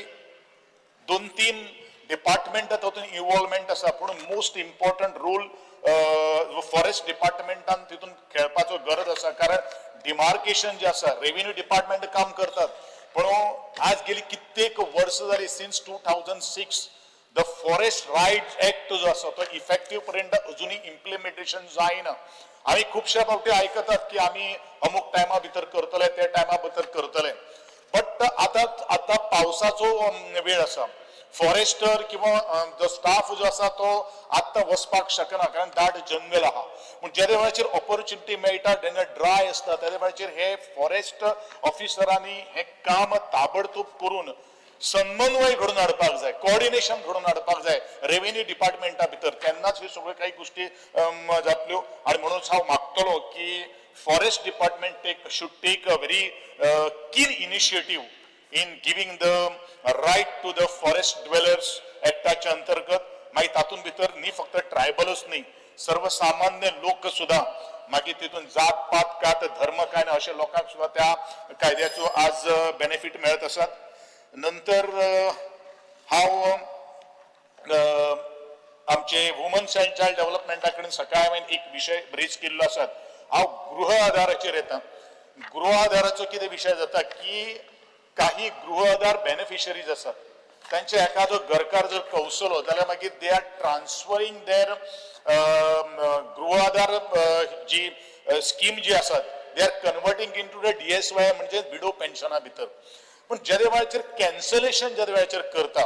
2-3 डिपार्टमेंट तातूंत इन्वॉल्वमेंट आसा, पूण मोस्ट इम्पॉर्टंट रोल फॉरेस्ट डिपार्टमेंटान तितून खेळपाचो गरज आसा. कारण डिमार्केशन जें आसा रेव्हेन्यू डिपार्टमेंट काम करतात, पूण आज गेली कित्येक वर्सां जाली since 2006 the forest right act जो आसा तो इफेक्टीव पर्यंत अजुनूय इम्प्लिमेंटेशन जायना. आमी खुबश्या फावटी आयकतात की आमी अमूक टायमा भितर करतले, त्या टायमा भितर करतले, बट आतां आतां पावसाचो वेळ आसा. फॉरेस्टर किंवा जो स्टाफ जो आसा तो आत्तां वचपाक शकना कारण दाट जंगल आहा. पूण जेदे वेळाचेर ऑपॉर्च्युनिटी मेळटा जेन्ना ड्राय आसता तेदे वेळाचेर हे फॉरेस्ट ऑफिसरांनी हें काम ताबडतोब करून समन्वय घडोवन हाडपाक जाय, कोऑर्डिनेशन घडोवन हाडपाक जाय रेव्हेन्यू डिपार्टमेंटा भितर, तेन्नाच ह्यो सगळ्यो काही गोश्टी जातल्यो. आनी म्हणून हांव मागतलो की forest department should take a very keen initiative in giving the right to the forest dwellers ऍक्टाच्या अंतर्गत. मागीर तातूंत भितर न्ही फक्त ट्रायबलूच न्ही, सर्वसामान्य लोक सुद्दां, मागीर तितून जात पात कात धर्म काय ना अशे लोकांक सुद्दां त्या कायद्याचो आज बेनिफीट मेळत आसात. नंतर हांव आमचे वुमन्स अँड चायल्ड डेव्हलपमेंटा कडेन सकाळी हांवें एक विशय ब्रेज केल्लो आसात. हांव गृह आधाराचेर येता. गृह आधाराचो कितें विशय जाता की काही गृह आधार बेनिफिशरीज आसात, तांचे एखादो घरकार जर कौसलो जाल्यार मागीर they are transferring there गृह आधार जी स्कीम जी आसात they are converting into the DSY म्हणजे विडो पेन्शना भितर. पूण जेदे वेळाचेर कॅन्सलेशन जेदे वेळाचेर करता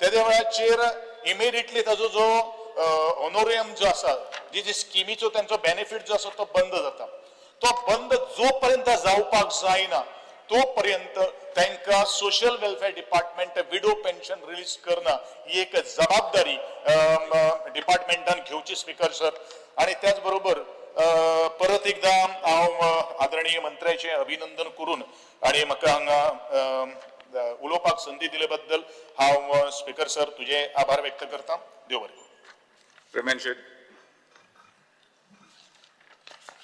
तेदे वेळाचेर इमिडिएटली ताजो जो ऑनोरियम जो आसा, जी जी स्किमीचो तांचो बेनिफीट जो आसा तो बंद जाता. तो बंद जो पर्यंत जावपाक जायना तो पर्यंत तांकां social welfare department widow pension release करना ही एक जबाबदारी डिपार्टमेंटान घेवची स्पीकर सर. आनी त्याच बरोबर परत एकदां हांव आदरणीय मंत्र्याचें अभिनंदन करून आनी म्हाका हांगा उलोवपाक संदी दिले बद्दल हांव स्पीकर सर तुजे आभार व्यक्त करता. देव बरें करूं. प्रेमेन शेट.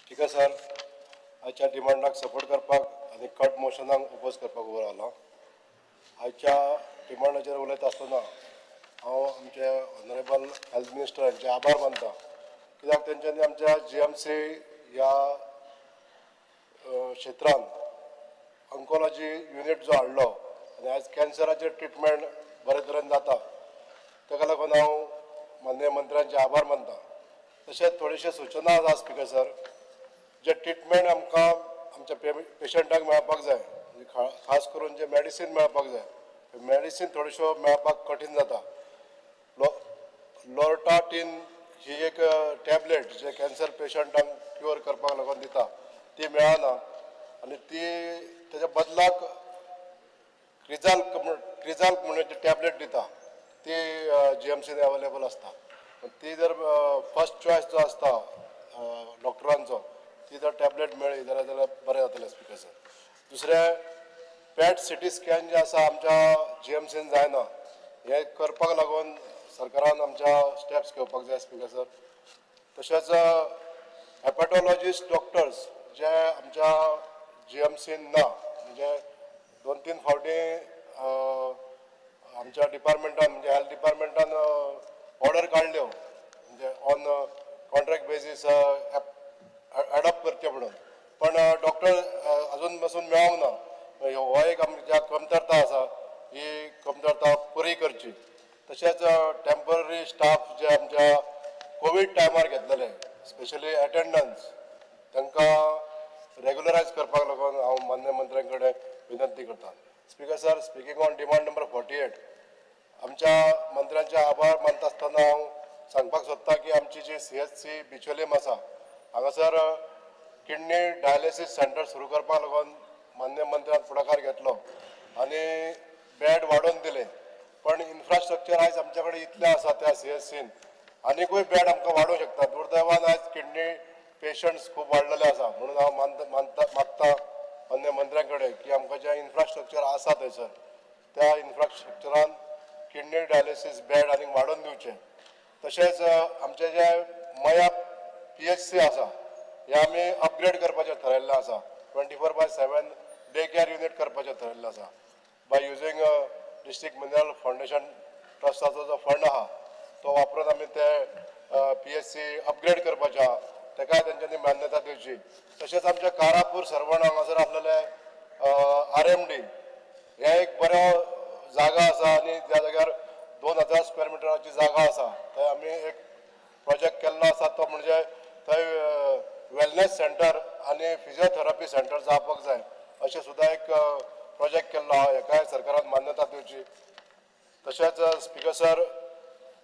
ठीक आहे सर, आयच्या डिमांडाक सपोर्ट करपाक आनी कट मोशनाक ओपोज करपाक उबो रावला. आयच्या डिमांडाचेर उलयता आसतना हांव आमचे ऑनरेबल हेल्थ मिनिस्टर हांचे आभार मानता, कित्याक तेंच्यांनी आमच्या GMC ह्या क्षेत्रान ऑन्कोलॉजी युनीट जो हाडलो आनी आयज कॅन्सराचेर ट्रिटमेंट बरे तरेन जाता, ताका लागून हांव माननीय मंत्र्यांचे आभार मानता. तशेंच थोडेशे सुचना आसा स्पीकर सर, जे ट्रिटमेंट आमकां आमच्या पेशंटाक मेळपाक जाय, खास करून जे मेडिसीन मेळपाक जाय, मेडिसीन थोड्योश्यो मेळपाक कठीण जाता. लोर्टाटीन ही एक टॅबलेट जे कॅन्सर पेशंटांक क्युअर करपाक लागून दिता ती मेळना आनी ती तेच्या बदलाक क्रिजाल्क म्हणून जी टॅबलेट दिता ती GMCन अवेलेबल आसता. ती जर फर्स्ट चॉयस जो आसता डॉक्टरांचो ती जर टॅबलेट मेळ्ळी जाल्यार बरें जातलें स्पीकर सर. दुसरें पॅट सिटी स्कॅन जें आसा आमच्या GMCन जायना, हें करपाक लागून सरकारान आमच्या स्टेप्स घेवपाक जाय स्पीकर सर. तशेंच हेपॅटॉलॉजिस्ट डॉक्टर्स जे आमच्या GMCन ना, म्हणजे 2-3 फावटी आमच्या डिपार्टमेंटान म्हणजे हेल्थ डिपार्टमेंटान ऑर्डर काडल्यो म्हणजे ऑन कॉन्ट्रॅक्ट बेजीस एडॉप्ट करचे म्हणून, पण डॉक्टर अजून पासून मेळोंक ना. हो एक आमच्या कमतरता आसा, ही कमतरता पुरी करची. तशेंच टेम्पररी स्टाफ जे आमच्या कोवीड टायमार घेतलेले स्पेशली अटेंडन्स तांकां रेगुलरायज करपाक लागून हांव मान्य मंत्र्यां कडेन विनंती करता. Speaker sir, speaking on demand number 48, आमच्या मंत्र्यांचे आभार मानता आसतना हांव सांगपाक सोदता की आमची जी CHC बिचोलीम आसा, हांगासर किडनी डायलिसीस सेंटर सुरू करपाक लागून मान्य मंत्र्यान फुडाकार घेतलो आनी बेड वाडोवन दिले. पण इन्फ्रास्ट्रक्चर आयज आमच्या कडेन इतलें आसा त्या CHCन आनीकूय बेड आमकां वाडोवंक शकता. दुर्दैवान आयज किडनी पेशंट्स खूब वाडलेले आसा, म्हणून हांव मानता मागता मान्य मंत्र्यां कडेन की आमकां जें इन्फ्रास्ट्रक्चर आसा थंयसर त्या इन्फ्रास्ट्रक्चरान किडनी डायलिसीस बेड आनीक वाडोवन दिवचें. तशेंच आमचें जे मया PHC आसा हें आमी अपग्रेड करपाचें थारायल्लें आसा. 24/7 डे केअर युनीट करपाचें थारायल्लें आसा by using district mineral foundation ट्रस्टाचो जो फंड आहा तो वापरून आमी ते PHC upgrade करपाचें आहा, तेकाय तेंच्यांनी मान्यता दिवची. तशेंच आमच्या कारापूर सर्वण हांगासर आसलेले RMD हे एक बरो जागा आसा आनी त्या जाग्यार 2000 स्क्वेअर मिटराची जागा आसा. थंय आमी एक प्रोजेक्ट केल्लो आसा, तो म्हणजे थंय वेलनेस सेंटर आनी फिजियोथेरपी सेंटर जावपाक जाय अशें सुद्दां एक प्रोजेक्ट केल्लो आहा, हेकाय सरकारान मान्यता दिवची. तशेंच स्पिकर सर,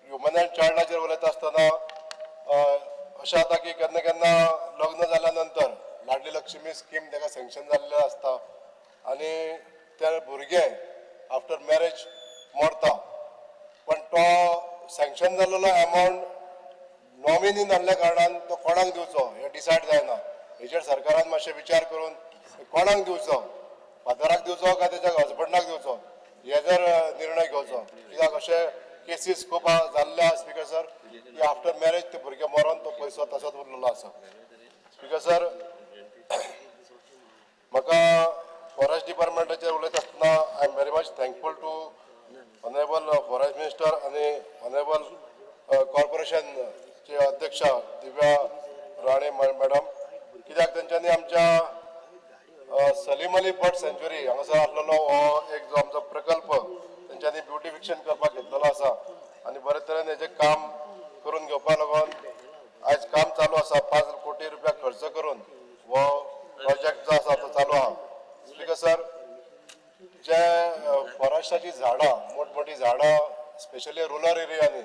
ह्युमन अँड चायल्डाचेर उलयता आसतना अशें जाता की केन्ना केन्ना लग्न जाल्या नंतर लाडली लक्ष्मी स्कीम ताका सँक्शन जाल्लें आसता आनी ते भुरगे आफ्टर मॅरेज मरता, पण तो सँक्शन जाल्लो एमावंट नॉमिनी नासल्या कारणान तो कोणाक दिवचो हें डिसायड जायना. हेचेर सरकारान मातशें विचार करून कोणाक दिवचो, फादराक दिवचो काय तेच्या हजबंडाक दिवचो हे जर निर्णय घेवचो. कित्याक अशे केसीस खूब जाल्ले आसा स्पिकर सर की आफ्टर मॅरेज ते भुरगे मरोन तो पयसो तसोच उरलेलो आसा. स्पिकर सर, म्हाका फॉरेस्ट डिपार्टमेंटाचेर उलयता आसतना I am very much thankful to honourable forest minister आनी ऑनरेबल कॉर्पोरेशनचे अध्यक्ष दिव्या राणे मॅडम, कित्याक तेंच्यांनी आमच्या सलीम अली बर्ड सँच्युरी हांगासर आसलेलो हो एक जो आमचो प्रकल्प तेंच्यांनी ब्युटिफिकेशन करपाक घेतलेलो आसा आनी बरे तरेन हेजें काम करून घेवपाक लागून आयज काम चालू आसा. 5 कोटी रुपया खर्च करून हो प्रोजेक्ट जो आसा तो चालू आहा. स्पिकर सर, जे फॉरेस्टाची झाडां, मोठमोठी झाडां स्पेशली रुरल एरियांनी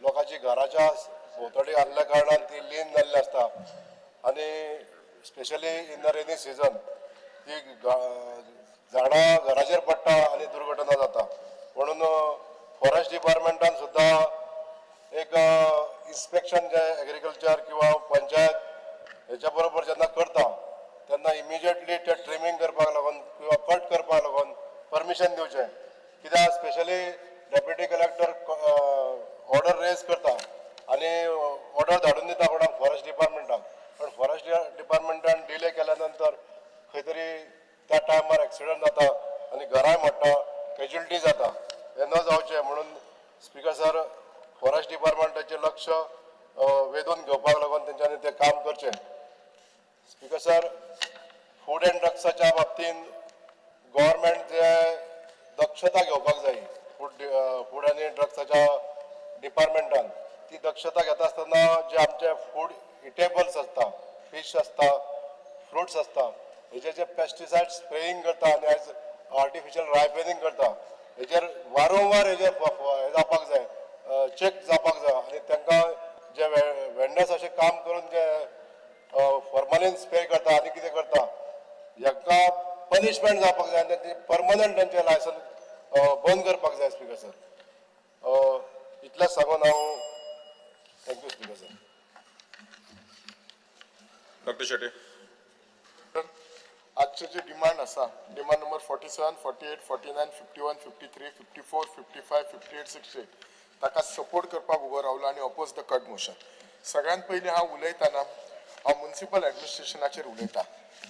लोकांची घराच्या भोंवतणी आहल्या कारणान ती लीन जाल्ली आसता आनी specially in the rainy season ती झाडां घराचेर पडटा आनी दुर्घटना जाता. म्हणून फॉरेस्ट डिपार्टमेंटान सुद्दां एक इन्स्पेक्शन जे एग्रीकल्चर किंवा पंचायत हेच्या बरोबर जेन्ना करता तेन्ना इमिजिएटली ते ट्रिमींग करपाक लागून किंवा कट करपाक लागून परमिशन दिवचें. कित्याक specially deputy collector order raise करता आनी ऑर्डर धाडून दिता कोणाक फॉरेस्ट डिपार्टमेंटाक, पण फॉरेस्ट डिपार्टमेंटान डिले केल्या नंतर खंय तरी त्या टायमार एक्सिडंट जाता आनी घरांय मोडटा, कॅज्युलिटी जाता. हें न जावचें म्हणून स्पिकर सर, फॉरेस्ट डिपार्टमेंटाचें लक्ष वेधून घेवपाक लागून तेंच्यांनी तें काम करचें. स्पिकर सर, फूड अँड ड्रग्साच्या बाबतींत गव्हर्मेंट जे दक्षता घेवपाक जाय, फूड आनी ड्रग्साच्या डिपार्टमेंटान ती दक्षता घेता आसतना जे आमचे फूड इटेबल्स आसता, फिश आसता, फ्रुट्स आसता, हेजे जे पेस्टिसायड स्प्रेईंग करता आनी आयज आर्टिफिशियल रायपनिंग करता, हेजेर वारंवार हेजेर हे जावपाक जाय, चॅक जावपाक जाय आनी तांकां जे वेंडर्स अशें काम करून जे फॉर्मलिन स्प्रे करता आनी कितें करता हेका पनिशमेंट जावपाक जाय आनी तेंचे परमनंट तेंचें लायसन बंद करपाक जाय. स्पिकर सर, इतलेंच सांगून हांव thank you speaker sir. Doctor Shetty. आजचे जे डिमांड आसा, demand number 47, 48, 49, 51, 53, 54, 55, 58, 68 ताका सपोर्ट करपाक उबो रावलो आनी oppose the cut motion. सगळ्यात पयलीं हांव उलयतना हांव मुन्सिपल एडमिनिस्ट्रेशनाचेर उलयता.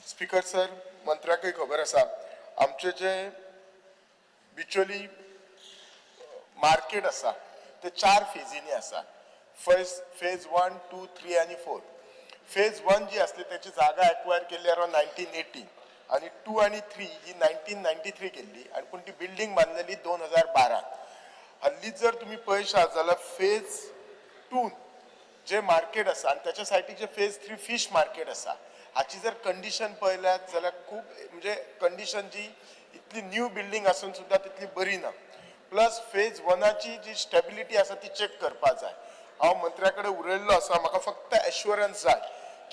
स्पिकर सर, मंत्र्याकूय खबर आसा आमचे जे बिचोली मार्केट आसा ते 4 फेजींनी आसा. फर्स्ट फेज 1, 2, 3 आनी 4. फेज 1 जी आसली त्याची जागा एक्वायर केल्ली अरावंड 1980 आनी 2 आनी 3 ही 1993 केल्ली आनी पूण ती बिल्डींग बांदलेली 2012. हल्लीच जर तुमी पळयशात जाल्यार फेज 2 जे मार्केट आसा आनी त्याच्या सायडीक जे फेज 3 फीश मार्केट आसा हाची जर कंडिशन पळयल्यात जाल्यार खूब म्हणजे कंडिशन जी इतली न्यू बिल्डींग आसून सुद्दां तितली बरी ना. प्लस फेज वनाची जी स्टेबिलिटी आसा ती चॅक करपा जाय. हांव मंत्र्या कडेन उलयल्लो आसा, म्हाका फक्त एश्युरन्स जाय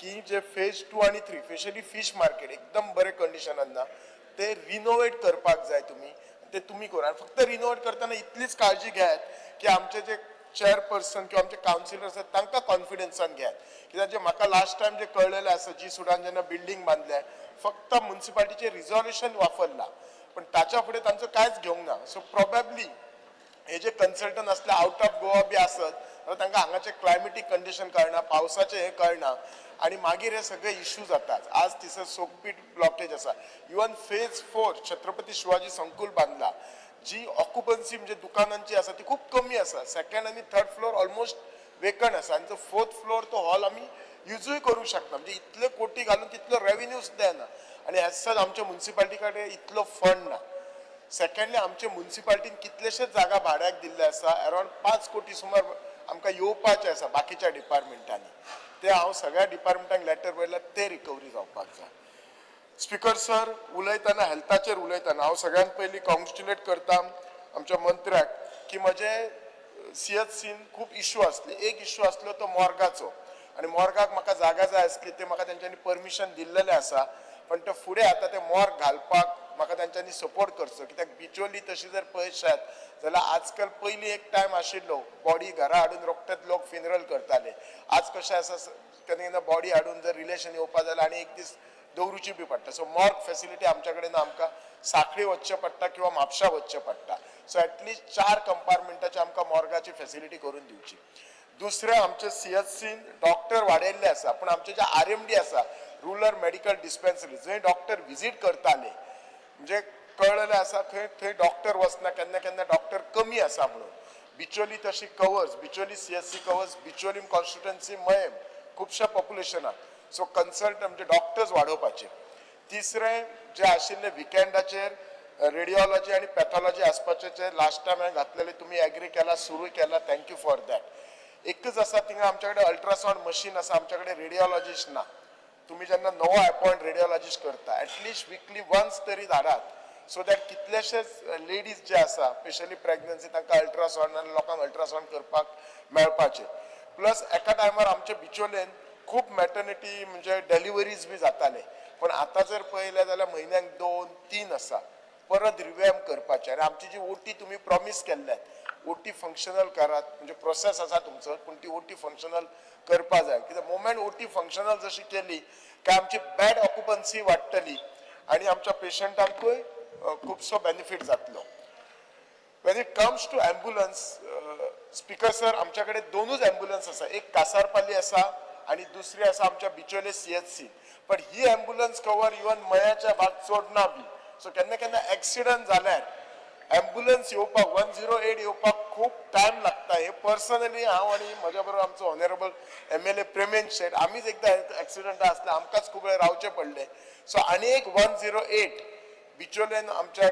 की जे फेज 2 आनी 3 स्पेशली फीश मार्केट एकदम बरे कंडिशनान ना, ते रिनोवेट करपाक जाय तुमी, ते तुमी करा. आनी फक्त रिनोवेट करतना इतलीच काळजी घेयात की आमचे जे चेअरपर्सन किंवा आमचे कावन्सिलर आसात तांकां कॉन्फिडन्सान घेयात. कित्याक जे म्हाका लास्ट टायम जे कळ्ळेलें आसा, जी सुडान जेन्ना बिल्डींग बांदल्या फक्त मुन्सिपालिटीचें रिजॉल्युशन वापरलां, पण ताच्या फुडें तांचो कांयच घेवंक ना. सो प्रोबेबली हे जे कन्सल्टंट आसले आवट ऑफ गोवा बी आसत जाल्यार तांकां हांगाचें क्लायमेटीक कंडिशन कळना, पावसाचें हें कळना आनी मागीर हे सगळे इश्यू जातात. आज थंयसर सोकपीट ब्लॉकेज आसा. इवन फेज 4 छत्रपती शिवाजी संकुल बांदला, जी ऑक्युपन्सी म्हणजे दुकानांची आसा ती खूब कमी आसा. सेकंड आनी थर्ड फ्लोर ऑलमोस्ट वेकंट आसा आनी जो फोर्थ फ्लोर तो हॉल आमी युजूय करूंक शकना. म्हणजे इतले कोटी घालून तितलो रेवेन्यू सुद्दां येना आनी एज सच आमच्या मुन्सिपालिटी कडेन इतलो फंड ना. सेकंडली आमचे मुन्सिपालिटीन कितलेशेच जागा भाड्याक दिल्ले आसा, अरावंड 5 कोटी सुमार आमकां येवपाचे आसा बाकीच्या डिपार्टमेंटांनी. ते हांव सगळ्या डिपार्टमेंटांक लेटर बरयला, ते रिकवरी जावपाक जाय. स्पीकर सर, उलयतना हेल्थाचेर उलयतना हांव सगळ्यांत पयलीं कॉंग्रेच्युलेट करता आमच्या मंत्र्याक की म्हजे CHCन खूब इश्यू आसले. एक इश्यू आसलो तो मॉर्गाचो, आनी मॉर्गाक म्हाका जागा जाय आसली, ते म्हाका तेंच्यांनी परमिशन दिल्लेलें आसा, पण ते फुडें आतां ते मॉर्ग घालपाक म्हाका तेंच्यांनी सपोर्ट करचो. कित्याक बिचोली तशी जर पळयशात जाल्यार आजकाल पयलीं एक टायम आशिल्लो बॉडी घरा हाडून रोखडेच लोक फिनरल करताले. आज कशें आसा, केन्ना केन्ना बॉडी हाडून जर रिलेशन येवपा जाल्यार आनी एक दीस दवरुची बी पडटा. सो मॉर्ग फेसिलिटी आमच्या कडेन आमकां साखळी वचचें पडटा किंवा म्हापशा वचचें पडटा. सो एटलिस्ट 4 कंपार्टमेंटाची आमकां मॉर्गाची फेसिलिटी करून दिवची. दुसरें, आमचे CHCन डॉक्टर वाडयल्ले आसा, पूण आमचे जे RMD आसा, रुरल मेडिकल डिस्पेन्सरी, जंय डॉक्टर विजीट करताले, म्हणजे कळ्ळेलें आसा थंय थंय डॉक्टर वचना, केन्ना केन्ना डॉक्टर कमी आसा म्हणून. बिचोली तशी covers, Bicholim CHC covers Bicholim constituency, Mayem खुबश्या पॉप्युलेशनाक. सो कन्सल्ट म्हणजे डॉक्टर्स वाडोवपाचे. तिसरें जे आशिल्लें विकेंडाचेर रेडिओलॉजी आनी पॅथॉलॉजी आसपाचें, जे लास्ट टायम हांवें घातलेलें, तुमी एग्री केला, सुरू केला, thank you for that. एकच आसा थिंगा आमच्या कडेन अल्ट्रासावंड मशीन आसा, आमच्या कडेन रेडिओलॉजिस्ट ना. तुमी जेन्ना नवो अपॉयंट रेडिओलॉजिस्ट करता एटलिस्ट विकली वन्स तरी धाडात, सो that कितलेशेच लेडीज जे आसा स्पेशली प्रेग्नन्सी तांकां अल्ट्रासावंड आनी लोकांक अल्ट्रासावंड करपाक मेळपाचें. प्लस एका टायमार आमच्या बिचोलेन खूब मॅटर्निटी म्हणजे डेलिवरीज बी जाताले, पण आतां जर पळयलें जाल्यार म्हयन्याक 2-3 आसा. परत रिव्हॅम्प करपाचें. आनी आमची जी ओटी तुमी प्रॉमीस केल्ल्यात, ओटी फंक्शनल करात, म्हणजे प्रोसेस आसा तुमचो, पूण ती ओटी फंक्शनल करपा जाय. कित्याक मोमेंट ओटी फंक्शनल जशी केली काय आमची बेड ऑक्युपन्सी वाडटली आनी आमच्या पेशंटांकूय खुबसो बेनिफीट जातलो. When it comes to ambulance, speaker sir, आमच्या कडेन 2 ॲम्ब्युलन्स आसा. एक कासारपाली आसा आनी दुसरी आसा आमच्या बिचोले CHC. पण ही ॲम्ब्युलन्स कवर इवन मयाच्या भाग चड ना बी. सो केन्ना केन्ना एक्सिडंट जाल्यार ॲम्ब्युलन्स येवपाक 108 येवपाक खूब टायम लागता. हे पर्सनली हांव आनी म्हज्या बरोबर आमचो ऑनरेबल MLA Premendra शेट, आमीच एकदां एक्सिडंट आसले, आमकांच खूब वेळ रावचें पडलें. सो आनी एक 108 बिचोलेन आमच्या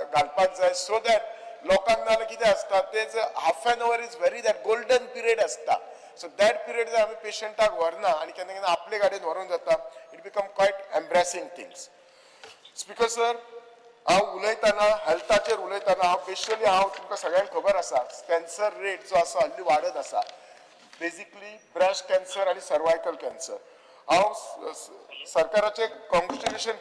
घालपाक जाय, सो that लोकांक नाजाल्यार कितें आसता तेच half an hour is very that golden period आसता. सो that period जर आमी पेशंटाक व्हरना आनी केन्ना केन्ना आपले गाडयेन व्हरोन जाता, it become quite embarrassing things. Speaker sir, हांव उलयतना हेल्थाचेर उलयतना हांव बेसिकली हांव तुमकां सगळ्यांक खबर आसा कॅन्सर रेट जो आसा हल्ली वाडत आसा, बेसिकली ब्रेस्ट कॅन्सर आनी सर्वायकल कॅन्सर. हांव सरकाराचें कॉंग्रेच्युलेशन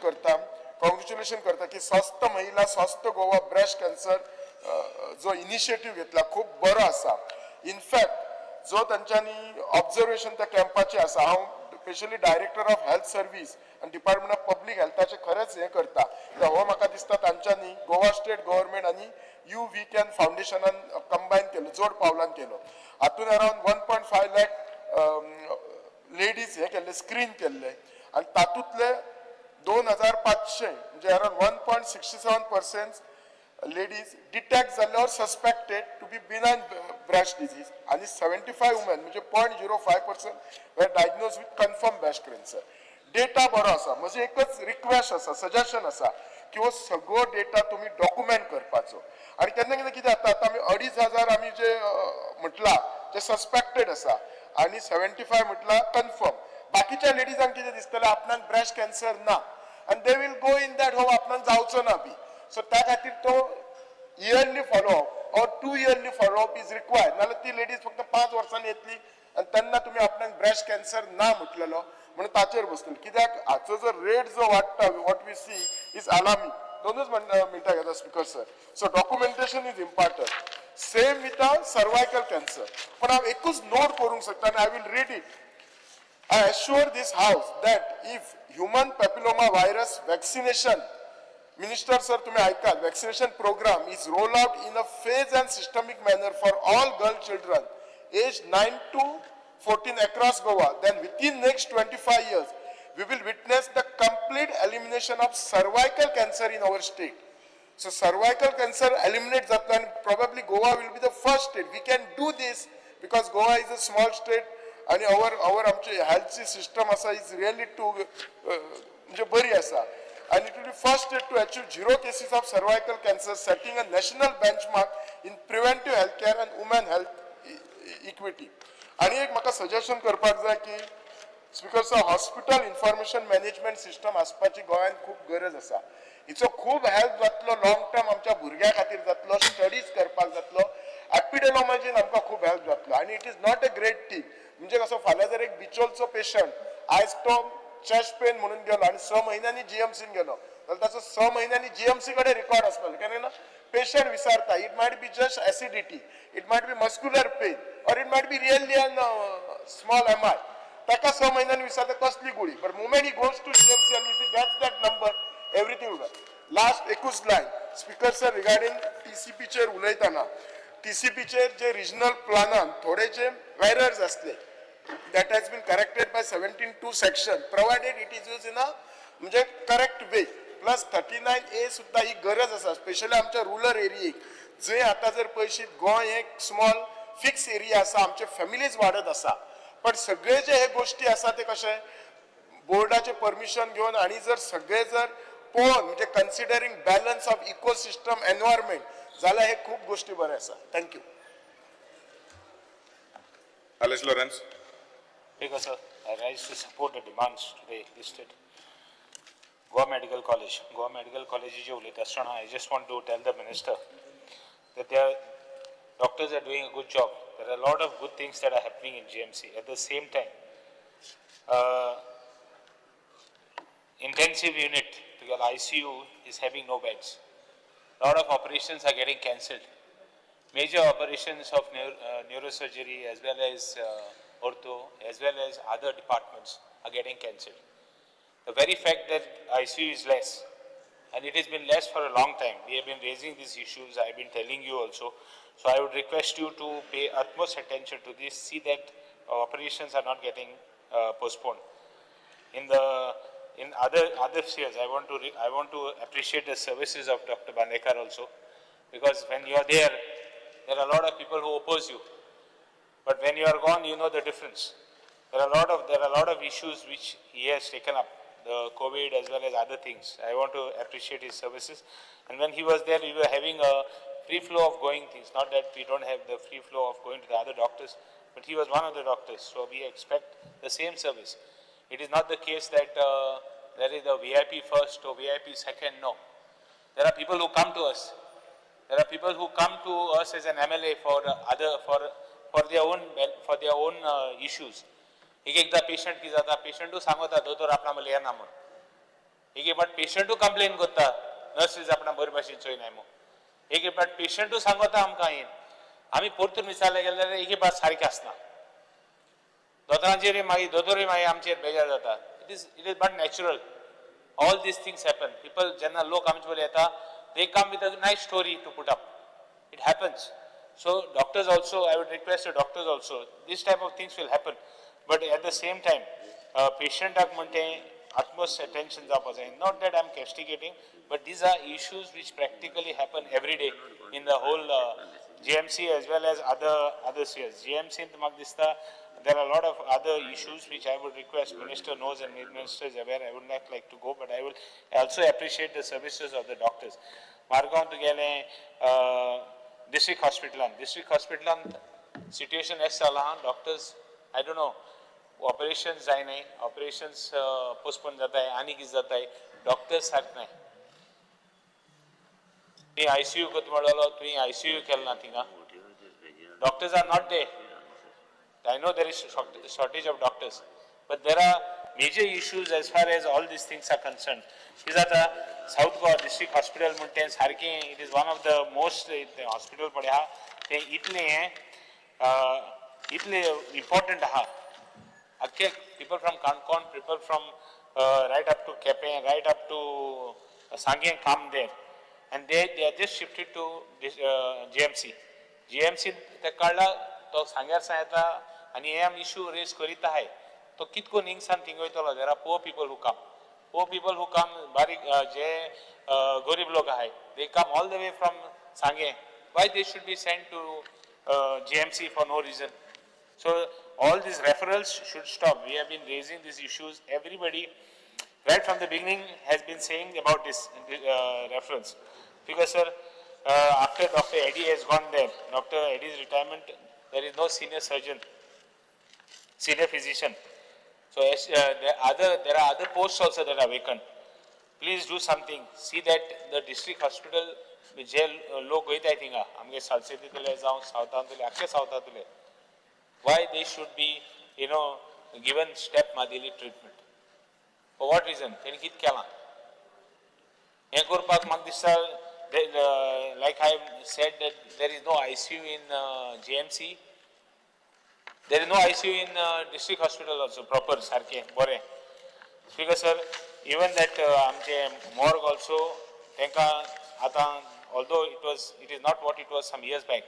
करता की स्वस्थ महिला स्वस्थ गोवा ब्रेस्ट कॅन्सर जो इनिशिएटीव घेतला खूब बरो आसा. इनफॅक्ट जो तांच्यांनी ऑब्जर्वेशन त्या कॅम्पाचें आसा, हांव specially director of health service आनी डिपार्टमेंट ऑफ पब्लीक हेल्थाचें खरेंच हें करता. हो म्हाका दिसता तांच्यांनी गोवा स्टेट गव्हर्मेंट आनी you we can फावंडेशनान कंबायन केलो, जोड पावलान केलो. हातून अरावंड 1.5 लॅक लेडीज हे केल्ले, स्क्रीन केल्ले आनी तातूंतले 2500 म्हणजे around 1.67% ladies detect जाल्ले or suspected to be benign breast disease आनी 75 वुमेन म्हणजे 0.05% were diagnose with confirm breast cancer. Data बरो आसा. म्हजी एकच रिक्वेस्ट आसा, सजेशन आसा की हो सगळो डेटा तुमी डॉक्युमेंट करपाचो. आनी केन्ना केन्ना कितें जाता, आतां आमी 2500 आमी जे म्हटलां जे सस्पेक्टेड आसा आनी 75 म्हटलां कन्फर्म, बाकीच्या लेडीजांक कितें दिसतलें आपणाक ब्रेस्ट कॅन्सर ना आनी they will go in that hope आपणाक जावचो ना बी. सो त्या खातीर तो yearly follow-up or 2 yearly follow-up is required. नाल्यार ती लेडीज फक्त 5 वर्सांनी येतली आनी तेन्ना तुमी आपणाक ब्रेस्ट कॅन्सर ना म्हटलेलो म्हणून ताचेर बसतली. कित्याक हाचो जो रेट जो वाडटा, what we see is alarming. दोनूच मिनटां घेता speaker sir. So documentation is important. Same with a cervical cancer. पण हांव एकूच नोट करूंक शकता आनी I will read it. I assure this house that if human papilloma virus vaccination, Minister sir, तुम्ही ऐकाल, vaccination program is rolled out in a phased and systemic manner for all girl children aged 9 to 14 across Goa, then within next 25 years, we will witness the complete elimination of cervical cancer in our state. So cervical cancer eliminates जातलो and probably Goa will be the first state. We can do this because Goa is a small state आणि our आमची हेल्थची सिस्टम आसा is really too म्हणजे बरी आसा. And it will be first state to achieve 0 cases of cervical cancer, setting a national benchmark in preventive healthcare and women health equity. आणि एक म्हाका सजेशन करपाक जाय की speaker sir, hospital information management system आसपाची गोंयांत खूब गरज आसा. हिचो खूब हेल्प जातलो लॉंग टर्म आमच्या भुरग्यां खातीर जातलो, स्टडीज करपाक जातलो, एपिडेमॉलॉजीन आमकां खूब हेल्प जातलो. आनी it is not a great thing. म्हणजे कसो फाल्यां जर एक बिचोलचो पेशंट आयज तो चेस्ट पेन म्हणून गेलो आनी 6 म्हयन्यांनी जीएमसीन गेलो जाल्यार ताचो 6 म्हयन्यांनी जीएमसी कडेन रिकॉर्ड आसतलो. कारण patient विसारता. It might be just acidity, it might be muscular pain, or it might be really an small MI. ताका 6 म्हयन्यांनी विसारता कसली गुळी, but moment he goes to GMC आनी if he gets that number, everything will. Last एकूच लायन स्पीकर सर, रिगार्डींग टीसीपीचेर उलयतना, टीसीपीचेर जे रिजनल प्लानान थोडे जे एरर्स आसले, that has been corrected by 17(2) section, provided it is used in a म्हणजे correct way. Plus 39A सुद्धा ही गरज आसा, स्पेशली आमच्या रुरल एरियेक, जंय आतां जर पळयशीत गोंय एक स्मॉल फिक्स एरिया आसा, आमचे फॅमिलीज वाडत आसा, पण सगळे जे हे गोश्टी आसा ते कशे बोर्डाचे परमिशन घेवन आनी जर सगळे जर पळोवन म्हणजे considering balance of ecosystem environment जाल्यार हे खूब गोश्टी बऱ्यो आसा. Thank you. Alex Lawrence. Speaker sir, I rise to support the demands today listed. Goa Medical College. Goa Medical College जे उलयता आसतना, I just want to tell the minister that their doctors are doing a good job. There are a lot of good things that are happening in GMC. At the same time, intensive unit, the ICU is having no beds. A lot of operations are getting cancelled. Major operations of neurosurgery as well as ortho, as well as other departments are getting cancelled. The very fact that ICU is less, and it has been less for a long time. We have been raising these issues, I have been telling you also. So I would request you to pay utmost attention to this, see that operations are not getting postponed. In other spheres, I want to appreciate the services of Dr. Bandekar also, because when you are there, there are a lot of people who oppose you. But when you are gone, you know the difference. There are a lot of issues which he has taken up, the COVID as well as other things. I want to appreciate his services. And when he was there, we were having a free flow of going things. Not that we don't have the free flow of going to the other doctors, but he was one of the doctors. So we expect the same service. It is not the case that there is a VIP first or VIP second. No. There are people who come to us. There are people who come to us as an MLA for their own issues. एक एकदा पेशंट की जाता, पेशंटू सांगता दोतोर आपणा मला येना म्हूण. एक एक फावट पेशंटू कंप्लेन करता नर्सीस आपणा बरे भाशेन चोयनाय म्हूण. एक एक फावट पेशंटू सांगता आमकां येन. आमी परतून विचारले गेले जाल्यार एक एक फावट सारकें आसना. दोतोरांचेरूय मागीर दोतोरूय मागीर आमचेर बेजार जाता. It is but natural. All these things happen. People जेन्ना लोक आमचे बरोबर येता, they come with a nice story to put up. It happens. So doctors also, I would request the doctors also, this type of things will happen. But at the same time, patient म्हणते utmost attention जावपा जाय. Not that I am castigating, but these are issues which practically happen every day in the whole GMC as well as other spheres. GMC म्हाका दिसता there are a lot of other issues which I would request Minister knows and Minister is aware. I would not like to go, but I will also appreciate the services of the doctors. Margaon गेले district hospital, district hospital situation as जाला, doctors, I don't know, operations जायनाय, operations postpone जाताय, आनी कितें जाताय, doctors सारके नाय. तुवें आयसीयू करता म्हणलो, तुवें आयसीयू केलें ना थिंगा. Doctors are not there. I know there is shortage of doctors, but there are major issues as far as all these things are concerned. Is आता South Goa District Hospital म्हण तें सारकें, it is one of the most hospital पळय आहा तें, इतलें हें इतलें इम्पॉर्टंट आहा. आख्खे people from Canacona, people from right up to Quepem, right up to Sanguem come there and they are just shifted to GMC. GMC ते काडला तो सांग्यार सावन येता आनी हे आमी इशू रेज करीत आहाय. तो कितको हिंगसान थिंग वयतलो. There are poor people who come, poor people who come, बारीक जे गरीब लोक आहाय, they come all the way from Sanguem. Why they should be sent to GMC for no reason? So all these referrals should stop. We have been raising these issues. Everybody, right from the beginning, has been saying about this reference. Because sir, after Dr. Eddie has gone there, Dr. Eddie's retirement, there is no senior surgeon, senior physician. So as, there are other posts also that are vacant. Please do something. See that the district hospital जे लोक वयताय थिंगा, आमगे सालसेतींतले जावं सावथांतले, आख्खे सावथांतले, why they should be given step Madeli treatment? For what reason? तेणी कितें केलां हें करपाक? म्हाका दिसता, like I said, that there is no ICU in GMC, there is no ICU in district hospital also proper सारकें बरें. स्पीकर सर, इवन that आमचे मॉर्ग ऑल्सो, तांकां आतां, although it is not what it was some years back,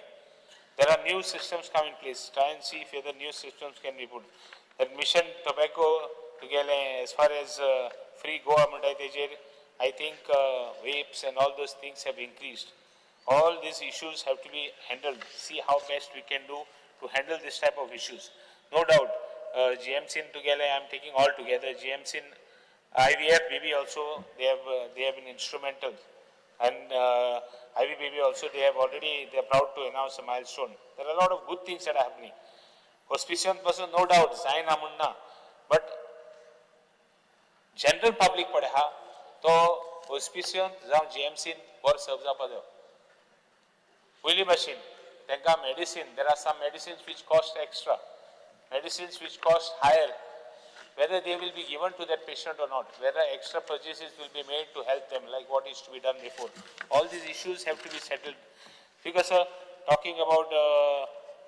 there are new systems come in place. Try and see if other new systems can be put. That Mission Tobacco तुगेलें, as far as Free Goa म्हणटाय तेजेर, I think vapes and all those things have increased. All these issues have to be handled. See how best we can do to handle this type of issues. No doubt, GMC in together, I am taking all together. GMC in IVF BB also, they have been instrumental. And IVBB also, they have already, they are proud to announce a milestone. There are a lot of good things that are happening. Hospice पासून no doubt जायना म्हूण ना, but general पब्लीक पळय आहा तो हॉस्पिसियन जावं जीएमसीन बरो सर्व जावपा जायो. पयली भाशेन तांकां medicine, there are some medicines which cost extra, medicines which cost higher, whether they will be given to that patient or not, whether extra purchases will be made to help them, like what is to be done before. All these issues have to be settled. Because talking about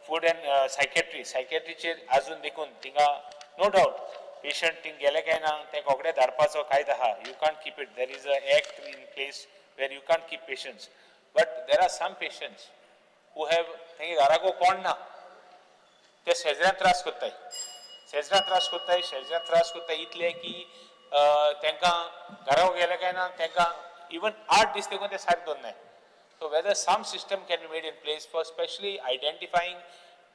food and psychiatry, psychiatry अजून देखून थिंगा no doubt patient थिंग गेले काय ना ते रोखडे धाडपाचो कायदो आहा. You can't keep it. There is a act in place where you can't keep patients. But there are some patients who have, तेंगे घराको कोण ना, ते शेजऱ्यान त्रास करताय, शेजऱ्यान त्रास करताय, शेजऱ्यान त्रास करताय इतले की तांकां घरा गेले काय ना तांकां इवन 8 दीस देखून ते सारके दवरनाय. So whether some system can be made in place for specially identifying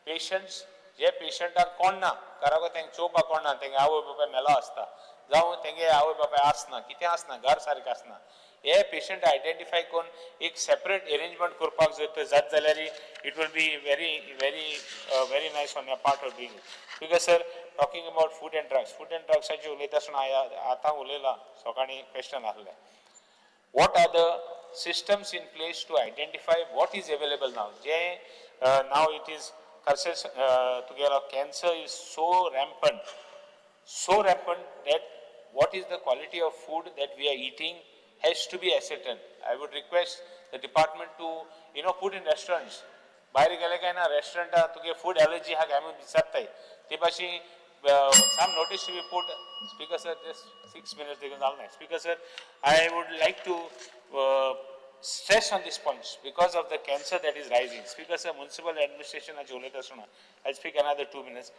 patients, जे पेशंटाक कोण ना घराको, तांकां चोवपाक कोण ना, तेंगे आवय बापाय मेलो आसता जावं तेंगे आवय बापाय आसना, कितें आसना, घर सारकें आसना, हे पेशंट आयडेंटिफाय करून एक सेपरेट एरेंजमेंट करपाक जर तर जात जाल्यार it will be very very very nice on your part of doing. Because sir, talking about food and drugs, food and ड्रग्साचेर उलयता आसतना हांवें आतां उलयलां, सकाळीं क्वेश्चन आसलें, what are the systems in place to identify what is available now? J now it is curses together, cancer is so rampant that what is the quality of food that we are eating has to be ascertained. I would request the department to put in restaurants. भायर गेले काय ना रेस्टॉरंटात तुगे फूड एलर्जी आहा काय म्हणून विचारताय, ते भाशेन some notice to be put. Speaker sir, just 6 minutes देखून जालें ना. Speaker sir, I would like to stress on these points because of the cancer that is rising. Speaker sir, municipal administration उलयता आसतना, I speak another 2 minutes.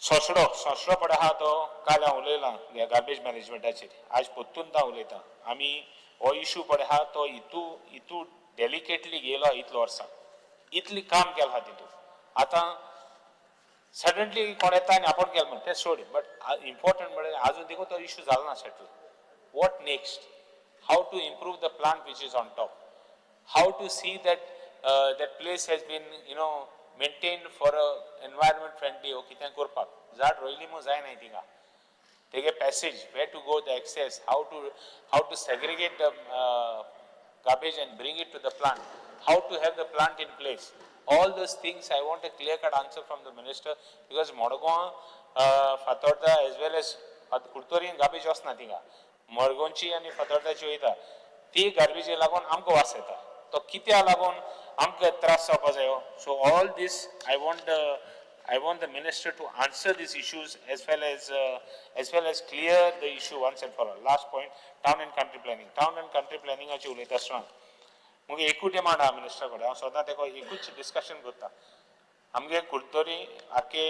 सोसडो, सोसडो पळय आहा तो काल हांव उलयलां गार्बेज मॅनेजमेंटाचेर, आज परतून हांव उलयता. आमी हो इशू पळय आहा तो इतू इतू डेलिकेटली गेलो, इतलो वर्सां इतली काम केलां आहा तितून. आतां सडनली कोण येता आनी आपूण केलें म्हण तें सोड, बट इम्पॉर्टंट म्हळ्यार आजून देखून तो इशू जालो ना settle. What next? How to improve the plant which is on top, how to see that that place has been maintained for a environment friendly ओ कितें करपाक. झाड रोयली म्हूण जायना थिंगा, तेगे passage, where to go, the access, how to segregate the garbage and bring it to the plant, how to have the plant in place. All those things I want a clear cut answer from the minister, because Madgaon, Fatorda as well as कुर्तोरीन garbage वचना थिंगा, मडगांवची आनी फातोर्दाची वयता, ती गार्बेजी लागून आमकां वास येता, तो कित्याक लागून आमकां त्रास जावपा जायो. So all this I want the minister to answer these issues as well as clear the issue once and for all. Last point, town and country planning. Town and country प्लॅनिंगाची उलयता आसतना मुगे एकूच डिमांड आहा मिनिस्टर कडेन, हांव सदां तेका एकूच डिस्कशन करता. आमगे कुर्तोरी आखे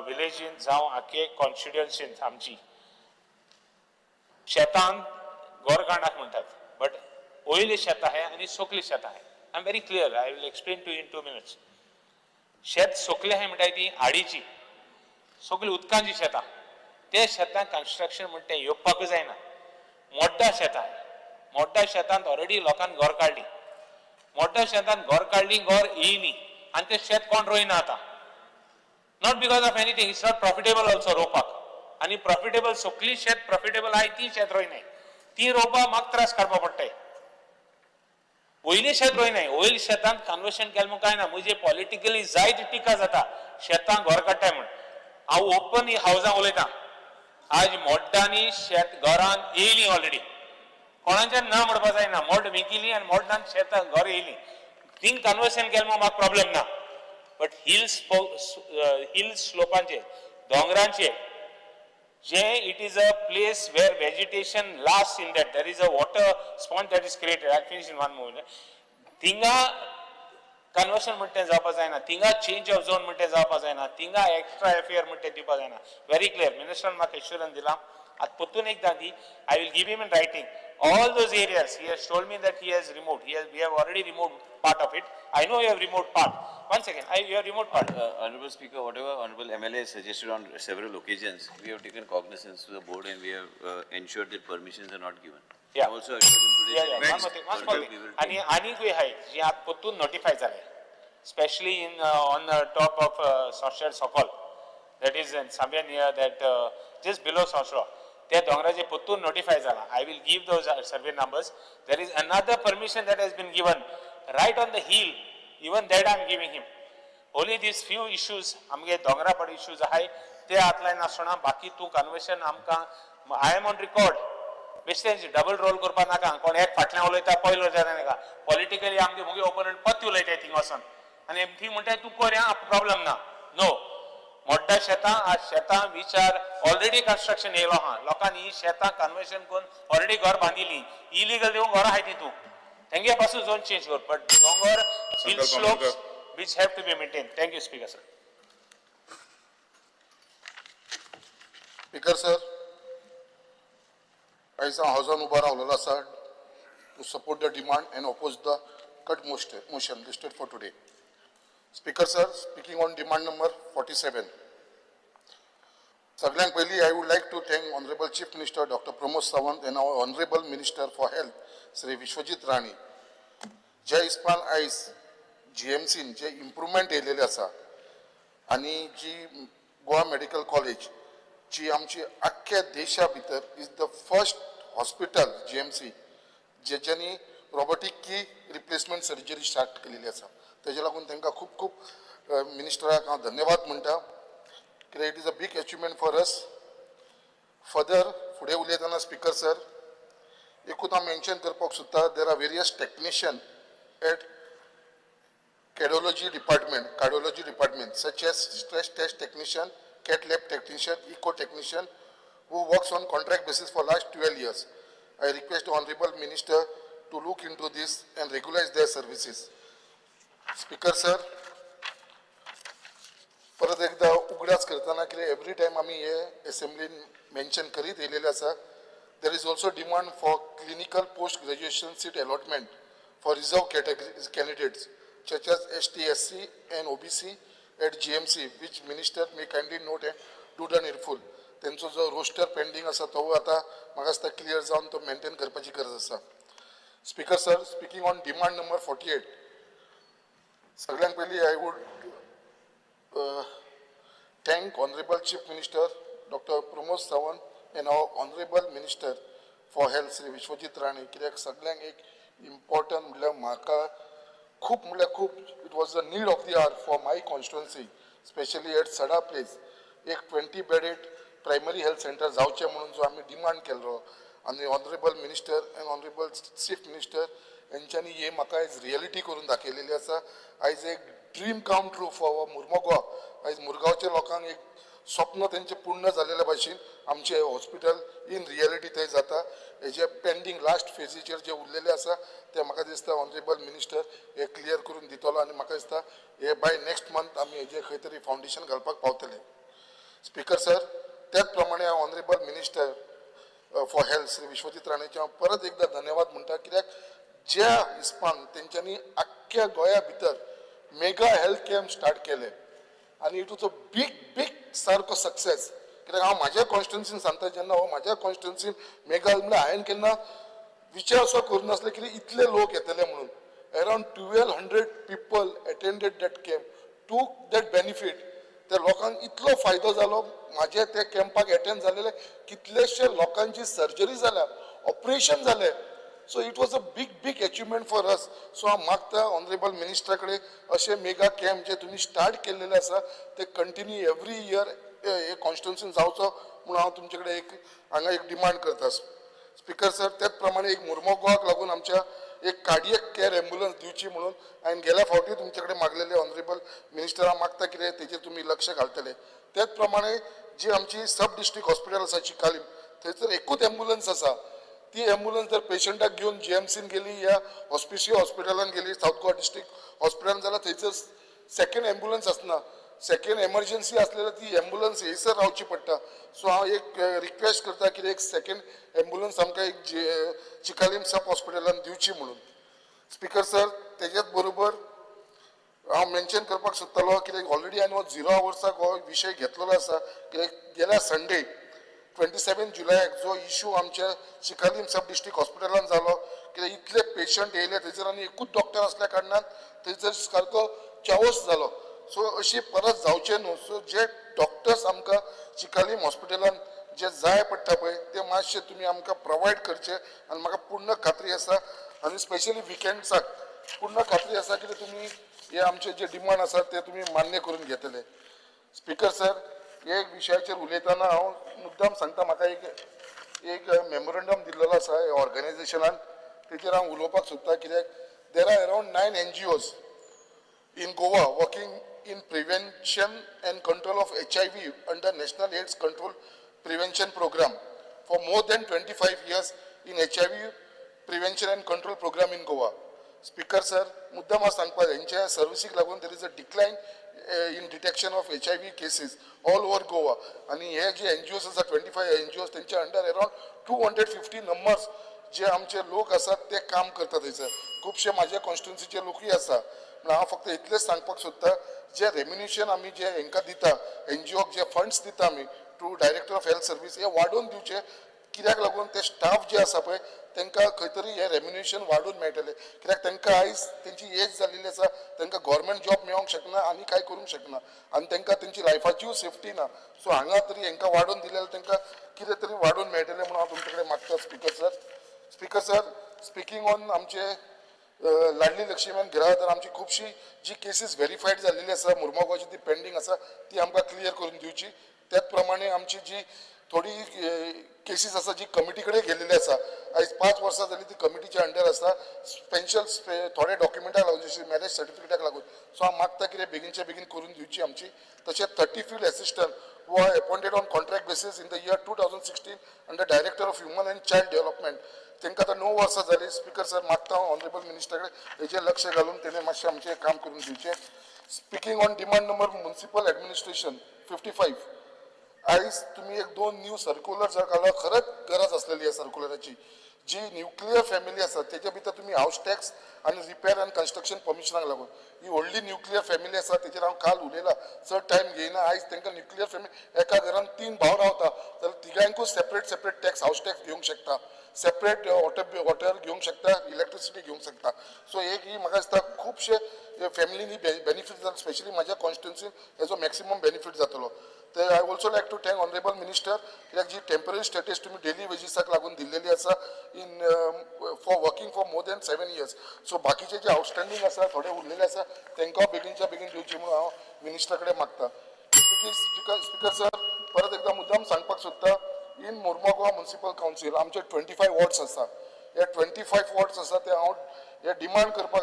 विलेजीन जावं आखे कॉन्स्टिट्युएन्सीन आमची शेतान गोरगांडाक म्हणटात, बट वयली शेतां आहाय आनी सोकली शेतां आहाय. I am very clear, I will explain to in 2 minutes. शेत सोकलें आहाय म्हणटाय ती आडीची सगळी उदकांची शेतां, ते शेतां कन्स्ट्रक्शन म्हणटा तें येवपाकूच जायना. मोड्डा शेतां, मोड्डा शेतांत ऑलरेडी लोकांक घर काडली, मोड्डा शेतांत घर काडली, घर येयली आनी तें शेत कोण रोयना आतां, not because of anything, it's not profitable also रोवपाक. आनी प्रॉफिटेबल सगळीं शेत प्रॉफिटेबल आहाय ती शेत रोयनाय, ती रोवपाक म्हाका त्रास काडपा पडटाय. वयली शेत रोयनाय, वयली शेतांत कन्वर्शन केलें म्हूण कांय ना, म्हजे पॉलिटिकली जायती टिका जाता शेतां घर काडटाय म्हूण. हांव ओपन हावजां उलयतां, आज मोड्डांनी शेत घरान येयली ऑलरेडी, कोणाच्यान ना म्हणपा जायना, मोड विकिली आनी मोड्डान शेतां घर येयली, थिंग कन्वर्शन केलें म्हूण म्हाका प्रॉब्लेम ना. बट हिल स्लोपांचेर, दोंगरांचेर जे it is a place where vegetation last in that, there is a water sponge that is created. I finish in 1 moment. थिंगा कन्वर्शन म्हणटा तें जावपा जायना, थिंगा चेंज ऑफ झोन म्हणटा तें जावपा जायना, थिंगा एक्स्ट्रा एफएआर म्हणटा तें दिवपा जायना. व्हेरी क्लियर, मिनिस्टरान म्हाका एश्युरन्स दिला, आतां परतून एकदां दी, I will give him in writing all those areas. He has told me that he has removed, we have already removed part of it. I know you have removed part. One second, you have removed part. Honorable Speaker, whatever Honorable MLA has suggested on several occasions, we have taken cognizance to the board and we have ensured that permissions are not given. Yeah. I also assured him today. Yeah, yeah. One more thing, one small thing. आणि आनीकूय आहाय जी आतां परतून नोटिफाय जाले, specially in on the top of Sanxer Sokol, that is in somewhere near that, just below Sanxer, त्या दोंगराचे परतून नोटिफाय जाला. I will give those survey numbers. There is another permission that has been given right on the hill, even that I am giving him. Only these few issues आमगे दोंगरा पड इश्यूज आहाय ते हातलायन आसतना, बाकी तूं कन्वर्शन आमकां I am on record. बेश्टें डबल रोल करपा नाका, कोण एक फाटल्यान उलयता पयलो उलयता नाका. पॉलिटिकली आमगे मुगे ओपोनंट पत्ती उलयताय थिंग वचोन आनी थंय म्हणटाय तूं कर प्रॉब्लम ना. नो, मोड्डा शेतां आज शेतां विचार ऑलरेडी कन्स्ट्रक्शन येयलो आहा, लोकांनी ही शेतां कन्वर्शन करून ऑलरेडी घर बांदिली, इलिगल दिवन घरां आहाय तितूं, तेंगे पासून झोन चेंज कर, बट दोंगर hill slopes which have to be maintain. Thank you speaker sir. Speaker sir, आयज हांव हावजान उबो रावलेलो आसा to support the demand and oppose the cut motion listed for today. Speaker sir, speaking on demand number 47. सगळ्यांत पयलीं I would like to thank honourable chief minister doctor Pramod Sawant and our honourable minister for health Shri Vishwajit Rane. ज्या हिसपान आयज जीएमसीन जे इम्प्रुवमेंट येयलेले आसा आनी जी गोवा मेडिकल कॉलेज जी आमची आख्ख्या देशा भितर is the first hospital GMC जेच्यांनी robotic knee replacement surgery start केलेली आसा, तेजे लागून तांकां खूब खूब मिनिस्टराक हांव धन्यवाद म्हणटा. कित्याक it is a big achievement for us. Further फुडें उलयतना स्पीकर सर एकूच हांव मेन्शन करपाक सोदता, there are various technician at cardiology department such as stress test technician, cath lab technician, echo technician who works on contract basis for last 12 years. I request the Honorable Minister to look into this and regularize their services. Speaker sir, परत एकदा उगडास करतना कितें एवरी टायम आमी हे एसेंब्लीन मेन्शन करीत येयलेले आसा, there is also demand for clinical post graduation seat allotment for reserve category candidates such as ST, SC and OBC at GMC, which minister may kindly note and do the needful. तेंचो जो रोस्टर पेंडींग आसा तो आतां म्हाका दिसता क्लियर जावन तो मेंटेन करपाची गरज आसा. Speaker sir, speaking on demand number 48, सगळ्यांत पयलीं I would thank honourable chief minister doctor Pramod Sawant and our honourable minister for health Shri Vishwajit Rane, कित्याक सगळ्यांक एक इम्पॉर्टंट म्हणल्यार म्हाका खूब म्हणल्यार खूब it was the need of the hour for my constituency, specially at Sada place एक 20 bedded primary health centre जावचें म्हणून जो आमी डिमांड केल्लो आनी honourable minister and honourable chief minister हेंच्यांनी हे म्हाका आयज रियलिटी करून दाखयलेली आसा. आयज एक dream come true for Mormugao. आयज मुरगांवच्या लोकांक एक स्वप्न तेंचें पूर्ण जालेल्या भाशेन आमचें हॉस्पिटल इन रियलिटी थंय जाता. हेजे पेंडींग लास्ट फेजीचेर जे उरलेले आसा ते म्हाका दिसता ऑनरेबल मिनिस्टर हे क्लियर करून दितलो आनी म्हाका दिसता हे बाय नेक्स्ट मंथ आमी हेजे खंय तरी फावंडेशन घालपाक पावतले. स्पीकर सर, त्याच प्रमाणे हांव honourable minister for health Shri Vishwajit राणेचे हांव परत एकदा धन्यवाद म्हणटा, कित्याक ज्या हिस्पान तेंच्यांनी आख्ख्या गोंया भितर मेगा हेल्थ कॅम्प स्टार्ट केले आनी it was a big big सारको सक्सेस. कित्याक हांव म्हाज्या कॉन्स्टिट्युन्सीन सांगता, जेन्ना हो म्हाज्या कॉन्स्टिट्युन्सीन मेगा म्हणल्यार हांवें केन्ना विचार असो करूं नासले की इतले लोक येतले म्हणून. Around 1200 people attended that camp, took that benefit. त्या लोकांक इतलो फायदो जालो, म्हाजे त्या कॅम्पाक एटेंड जालेले कितलेशे लोकांची सर्जरी जाल्या, ऑपरेशन जालें. So it was a big big achievement for us. So हांव मागता ऑनरेबल मिनिस्टरा कडेन अशे मेगा कॅम्प जे तुमी स्टार्ट केल्लेले आसा ते कंटिन्यू एवरी इयर हे कॉन्स्टिट्युन्सीन जावचो म्हणून हांव तुमचे कडेन एक हांगा एक डिमांड करता. स्पीकर सर, त्याच प्रमाणे एक मुरमुगांवाक लागून आमच्या एक कार्डियक केअर एम्बुलन्स दिवची म्हणून हांवें गेल्या फावटी तुमचे कडेन मागलेले. ऑनरेबल मिनिस्टरा मागता कितें तेजेर तुमी लक्ष घालतले. त्याच प्रमाणे जी आमची सब डिस्ट्रिक्ट हॉस्पिटल आसा चिकालीम, थंयसर एकूच एम्बुलन्स आसा. ती एम्बुलन्स जर पेशंटाक घेवन जीएमसीन गेली या हॉस्पिसियो हॉस्पिटलान गेली, सावथ गोवा डिस्ट्रिक्ट हॉस्पिटलान, जाल्यार थंयसर सेकंड एम्बुलन्स आसना. सेकंड एमर्जन्सी आसलेल्यार ती एम्बुलन्स थंयसर रावची पडटा. सो हांव एक रिक्वेस्ट करता की एक सेकंड एम्बुलन्स आमकां एक चिकालीम सब हॉस्पिटलान दिवची म्हणून. स्पीकर सर, तेज्याच बरोबर हांव मेन्शन करपाक सोदतालो कित्याक ऑलरेडी हांवें हो झिरो आवर्साक हो विशय घेतलेलो आसा, कित्याक गेल्या संडे 27 जुलयाक जो इशू आमच्या चिकालीम सब डिस्ट्रिक्ट हॉस्पिटलान जालो, कित्याक इतले पेशंट येयले थंयसर आनी एकूच डॉक्टर आसल्या कारणान थंयसर सारको चावस जालो. सो अशी परत जावचें न्हू. सो जे डॉक्टर्स आमकां चिकालीम हॉस्पिटलान जे जाय पडटा पळय ते मातशे तुमी आमकां प्रोवायड करचे आनी म्हाका पूर्ण खात्री आसा आनी स्पेशली विकेंड्साक पूर्ण खात्री आसा की तुमी हे आमचे जे डिमांड आसा ते तुमी मान्य करून घेतले. स्पीकर सर, हे विशयाचेर उलयतना हांव मुद्दाम सांगता, म्हाका एक एक मेमोरंडम दिल्लेलो आसा ऑर्गनायझेशनान, तेचेर हांव उलोवपाक सोदता. कित्याक there are around 9 NGOs in Goa working in prevention and control of HIV under National AIDS Control Prevention Program for more than 25 years in HIV prevention and control program in Goa. Speaker sir, मुद्दाम हांव सांगपाक हेंच्या सर्विसीक लागून there is a decline in detection of HIV cases all over Goa. आनी हे जे एनजीओस आसा 25 एनजीओस, तेंच्या अंडर अरावंड 250 नंबर्स जे आमचे लोक आसात ते काम करतात. थंयसर खुबशे म्हाज्या कॉन्स्टिट्युन्सीचे लोकूय आसा. पूण हांव फक्त इतलेंच सांगपाक सोदता, जे रेम्युनेशन आमी जे हेंकां दिता, एनजीओक जे फंड्स दिता आमी to director of health service, हे वाडोवन दिवचे. कित्याक लागून ते स्टाफ जे आसा पळय तांकां खंय तरी हे रेम्युनेशन वाडोवन मेळटलें. कित्याक तांकां आयज तेंची एज जाल्लेली आसा, तांकां गव्हर्मेंट जॉब मेळोंक शकना आनी कांय करूंक शकना आनी तांकां तेंची लायफाचीय सेफ्टी ना. सो हांगा तरी हांकां वाडोवन दिले जाल्यार तांकां कितें तरी वाडोवन मेळटलें म्हणून हांव तुमचे कडेन मागता. Speaker sir, speaker sir, speaking on आमचे लाडली लक्ष्मी आनी गृह, आमची खुबशी जी केसीस व्हेरीफायड जाल्लेली आसा मुरमुगांवची, ती पेंडींग आसा, ती आमकां क्लियर करून दिवची. त्याच प्रमाणे आमची जी थोडी केसीस आसा जी कमिटी कडेन गेल्लेली आसा, आयज 5 वर्सां जाली ती कमिटीच्या अंडर आसा, स्पेशल थोडे डॉक्युमेंटाक लागून, जशी मॅरेज सर्टिफिकेटाक लागून. सो हांव मागता कितें बेगीनच्या बेगीन करून दिवची आमची. तशेंच 30 field assistant who are appointed on contract basis in the year 2016 under Director of Human and Child Development, तांकां आतां 9 वर्सां जालीं. स्पीकर सर, मागता हांव ऑनरेबल मिनिस्टर कडेन हेजेर लक्ष घालून तेणें मातशें आमचें काम करून दिवचें. Speaking on demand number municipal administration 55, आयज तुमी एक 2 न्यू सर्कुलर जर घालो, खरंच गरज आसलेली आहे सर्कुलराची. जी न्युक्लियर फॅमिली आसा तेच्या भितर तुमी हावस टॅक्स आनी रिपेर आनी कन्स्ट्रक्शन परमिशनाक लागून ही व्हडली न्युक्लियर फॅमिली आसा तेचेर हांव काल उलयलां, चड टायम घेयना. आयज तांकां न्युक्लियर फॅमिली एका घरान 3 भाव रावता जाल्यार तिगांकूय separate separate tax, house tax घेवंक शकता, सेपरेट वॉटर घेवंक शकता, इलेक्ट्रिसिटी घेवंक शकता. सो एक ही म्हाका दिसता खुबशे फॅमिलीनी बेनिफीट जाता, स्पेशली म्हाज्या कॉन्स्टिट्युन्सीन हेजो मॅक्सिमम बेनिफीट जातलो. ते I also like to thank honourable minister, कित्याक जी टेंपररी स्टेटस तुमी डेली वेजीसाक लागून दिल्लेली आसा in for working for more than 7 years. So बाकीचे जे आउटस्टँडींग आसा, थोडे उरलेले आसा, तांकां बेगीनच्या बेगीन दिवचे म्हणून हांव मिनिस्टर कडेन मागता. स्पीकर स्पीकर सर, परत एकदा मुद्दाम सांगपाक सोदता, इन मुर्मुगांव म्युनिसिपल कावन्सील आमचे 25 वॉर्ड्स आसा. हे 25 वॉर्ड्स आसा, ते हांव हे डिमांड करपाक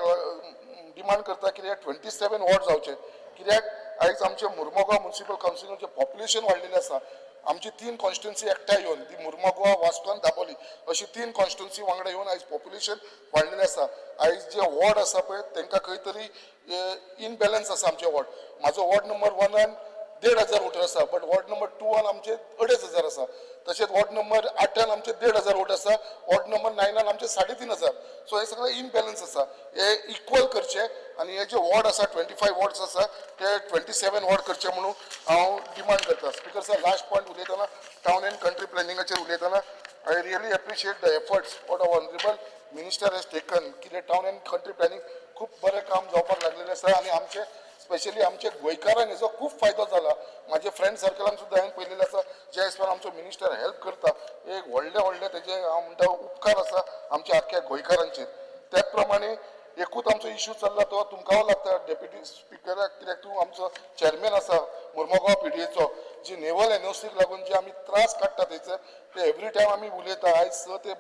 डिमांड करता की हे 27 वॉर्ड जावचे, कित्याक आयज आमचे मुर्मुगांव म्युनिसिपल कावन्सिलाचें पॉप्युलेशन वाडलेलें आसा. आमची तीन कॉन्स्टिट्युन्सी एकठांय येवन, ती मुर्मुगांव, वास्को आनी दाबोली अशी तीन कॉन्स्टिट्युन्सी वांगडा येवन आयज पॉप्युलेशन वाडलेलें आसा. आयज जे वॉर्ड आसा पळय, तांकां खंय तरी इनबॅलन्स आसा. आमचे वॉर्ड, म्हाजो वॉर्ड नंबर वनान 1500 वोटर आसा, बट वॉर्ड नंबर टूवान आमचे 2500 आसा. तशेंच वॉर्ड नंबर आठान आमचे 1500 वोट आसा, वॉर्ड नंबर नायनान आमचे 3500. सो हे सगळे इनबॅलन्स आसा, हे इक्वल करचे आनी हे जे वॉर्ड आसा, 25 वॉर्ड्स आसा, ते 27 वॉर्ड करचे म्हणून हांव डिमांड करता. स्पीकर सर, लास्ट पॉयंट उलयतना, टावन अँड कंट्री प्लॅनिंगाचेर उलयतना, I really appreciate the efforts what our honourable minister has taken, कितें टावन अँड कंट्री प्लॅनिंग खूब बरें काम जावपाक लागलेलें आसा आनी आमचे, स्पेशली आमचे गोंयकारांक हेजो खूब फायदो जाला. म्हाजे फ्रेंड सर्कलान सुद्दां हांवें पळयलेलें आसा, जे हिसपान आमचो मिनिस्टर हेल्प करता, एक व्हडले व्हडले तेजे हांव म्हणटा उपकार आसा आमच्या आख्ख्या गोंयकारांचेर. त्याच प्रमाणे एकूच आमचो इशू चल्ला, तो तुमकां लागता डेप्युटी स्पिकराक, कित्याक तूं आमचो चेअरमॅन आसा मुर्मुगांव पीडीएचो. जी नेवल एनओसीक लागून जे आमी त्रास काडटा थंयसर, ते एवरी टायम आमी उलयता. आयज स ते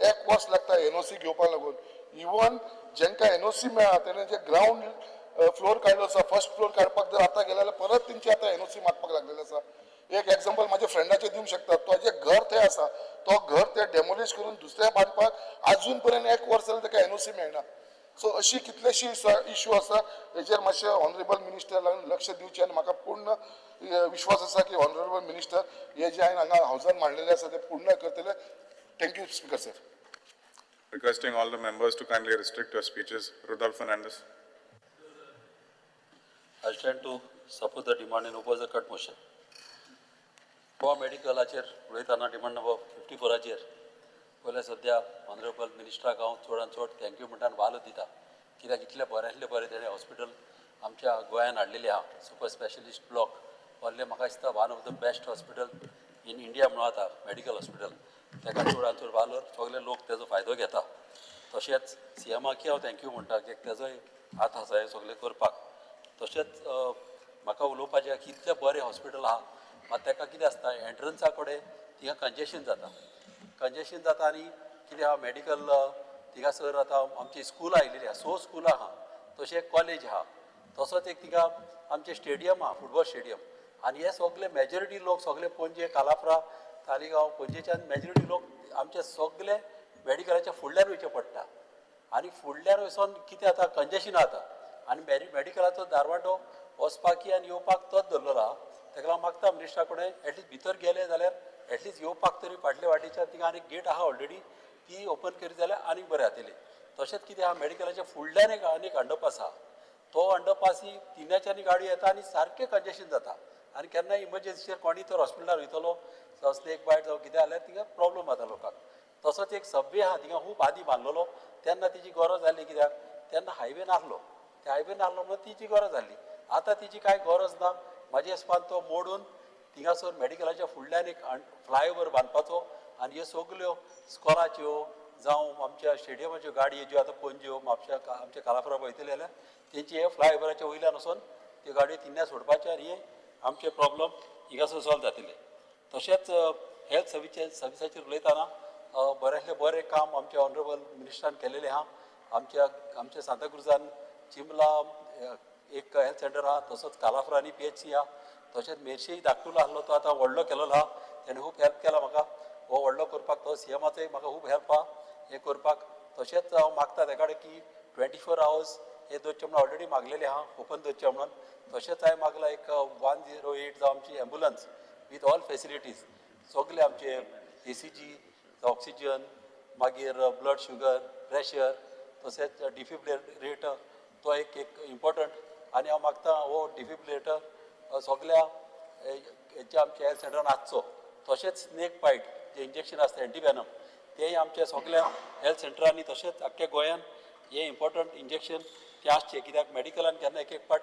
एक वर्स लागता एनओसी घेवपाक लागून. इवन जेंकां एनओसी मेळ्ळा, तेणे जे ग्रावंड फ्लोर काडलो आसा, फर्स्ट फ्लोर काडपाक जर आतां गेले जाल्यार परत तेंची आतां एनओसी मागपाक लागलेले आसा. एक एग्जाम्पल म्हाज्या फ्रेंडाचें दिवंक शकता. तो जे घर थंय आसा, तो घर ते डेमोलिश करून दुसऱ्या बांदपाक अजून पर्यंत एक वर्स जालें ताका एनओसी मेळना. सो अशी कितलेशी इशू आसा, हेजेर मातशें ऑनरेबल मिनिस्टरान लक्ष दिवचें आनी म्हाका पूर्ण विश्वास आसा की ऑनरेबल मिनिस्टर हे जे हांवें हांगा हावजान मांडलेले आसा ते पूर्ण करतले. Thank you, Speaker sir. Requesting all the members to kindly restrict your speeches. Rudolph Fernandez. I stand to support the demand and oppose the cut motion. Goa मेडिकलाचेर उलयतना, डिमांड नंबर 54आचेर पयलें, सद्या ऑनरेबल मिनिस्टराक हांव चडान चड thank you म्हणटा आनी वालो दिता, कित्याक इतलें बऱ्यांतलें बरें तेणें हॉस्पिटल आमच्या गोंयान हाडलेलें आहा. सुपर स्पेशलिस्ट ब्लॉक व्हडलें, म्हाका दिसता one of the best hospital in India म्हणून आतां मेडिकल हॉस्पिटल. ताका चडान चड वालोर, सगळे लोक तेजो फायदो घेता. तशेंच सीएमाकय हांव thank you म्हणटा, कित्याक तेजोय हात आसा हें सगळें करपाक. तशेंच म्हाका उलोवपाचें की इतलें बरें हॉस्पिटल आहा, मात ताका कितें आसता, एंट्रन्सा कडेन थिंगा कंजेशन जाता. कंजेशन जाता आनी कितें आहा, मेडिकल थिंगासर आतां आमची स्कुलां आयलेलीं आहा, स स्कुलां आहा, तशें कॉलेज आहा, तसोच एक थिंगा आमचें स्टेडियम आहा, फुटबॉल स्टेडियम. आनी हे सगळे मेजॉरिटी लोक सगळे पणजे, कालापरा, तालिगांव, पणजेच्यान मेजॉरिटी लोक आमचे सगळे मेडिकलाच्या फुडल्यान वयचें पडटा. आनी फुडल्यान वचोन कितें जाता, कंजेशन जाता आनी मेडिकलाचो दारवाटो वचपाकी आनी येवपाक तोच धरलेलो आहा. ताका लागून मागता मिनिस्टरा कडेन, एटलिस्ट भितर गेले जाल्यार एटलिस्ट येवपाक तरी फाटले वाटेच्यान थिंगा आनी गेट आहा ऑलरेडी, ती ओपन करीत जाल्यार आनीक बरें जातलें. तशेंच कितें आहा, मेडिकलाच्या फुडल्यान एक आनीक अंडरपास आहा. तो अंडरपासी तिन्याच्यानी गाडी येता आनी सारकें कंजेशन जाता आनी केन्नाय इमर्जन्सीचेर कोणूय तर हॉस्पिटलार वयतलो, जावं स्नेक बायट जावं कितें जाल्यार थिंगा प्रॉब्लम जाता लोकांक. तसोच एक सबवे आहा थिंगा, खूब आदीं बांदलेलो, तेन्ना तिची गरज जाली, कित्याक तेन्ना हायवे नासलो. ते हायवे नासलो म्हणून तिची गरज जाल्ली. आतां तिची कांय गरज ना. म्हाज्या हिसपान तो मोडून थिंगासर मेडिकलाच्या फुडल्यान एक फ्लायओवर बांदपाचो आनी ह्यो सगल्यो स्कॉलाच्यो जावं आमच्या स्टेडियमाच्यो गाडयो ज्यो आतां पणज्यो, म्हापश्या, आमच्या कालापुरा वयतले जाल्यार तेंची हे फ्लायओवराच्या वयल्यान वचोन त्यो गाडयो थिंगा सोडपाच्यो आनी हे आमचे प्रॉब्लम हिंगासर सॉल्व जातले. तशेंच हेल्थ सर्विसाचेर उलयतना, बऱ्यांतलें बरें काम आमच्या ऑनरेबल मिनिस्टरान केलेलें आहा. आमच्या आमच्या सांताक्रुजान चिंबला एक हेल्थ सेंटर आहा, तसोच कालाफरांनी पीएचसी आहा, तशेंच मेरशेय धाकटुलो आसलो तो आतां व्हडलो केलेलो आहा. तेणें खूब हेल्प केला म्हाका हो व्हडलो करपाक. तो सीएमाचोय म्हाका खूब हेल्प आहा हें करपाक. तशेंच हांव मागता तेका कडेन की 24 आवर्स हे दवरचें म्हणून ऑलरेडी मागलेलें आहा, ओपन दवरचें म्हणून. तशेंच हांवें मागलां एक 108 जावं आमची एम्बुलन्स विथ ऑल फेसिलिटीज, सगळे आमचे ईसीजी, ऑक्सिजन, मागीर ब्लड शुगर, प्रेशर, तशेंच डिफिब्रिलेटर, तो एक एक इम्पॉर्टंट. आनी हांव मागता हो डिफिब्रिलेटर सगळ्या हेच्या आमच्या हेल्थ सेंटरान आसचो. तशेंच स्नेक बायट जे इंजेक्शन आसता, एंटीवेनम, तेय आमच्या सगळ्या हेल्थ सेंटरांनी तशेंच आख्ख्या गोंयान हे इम्पॉर्टंट इंजेक्शन ते आसचे, कित्याक मेडिकलान केन्ना एक एक पाट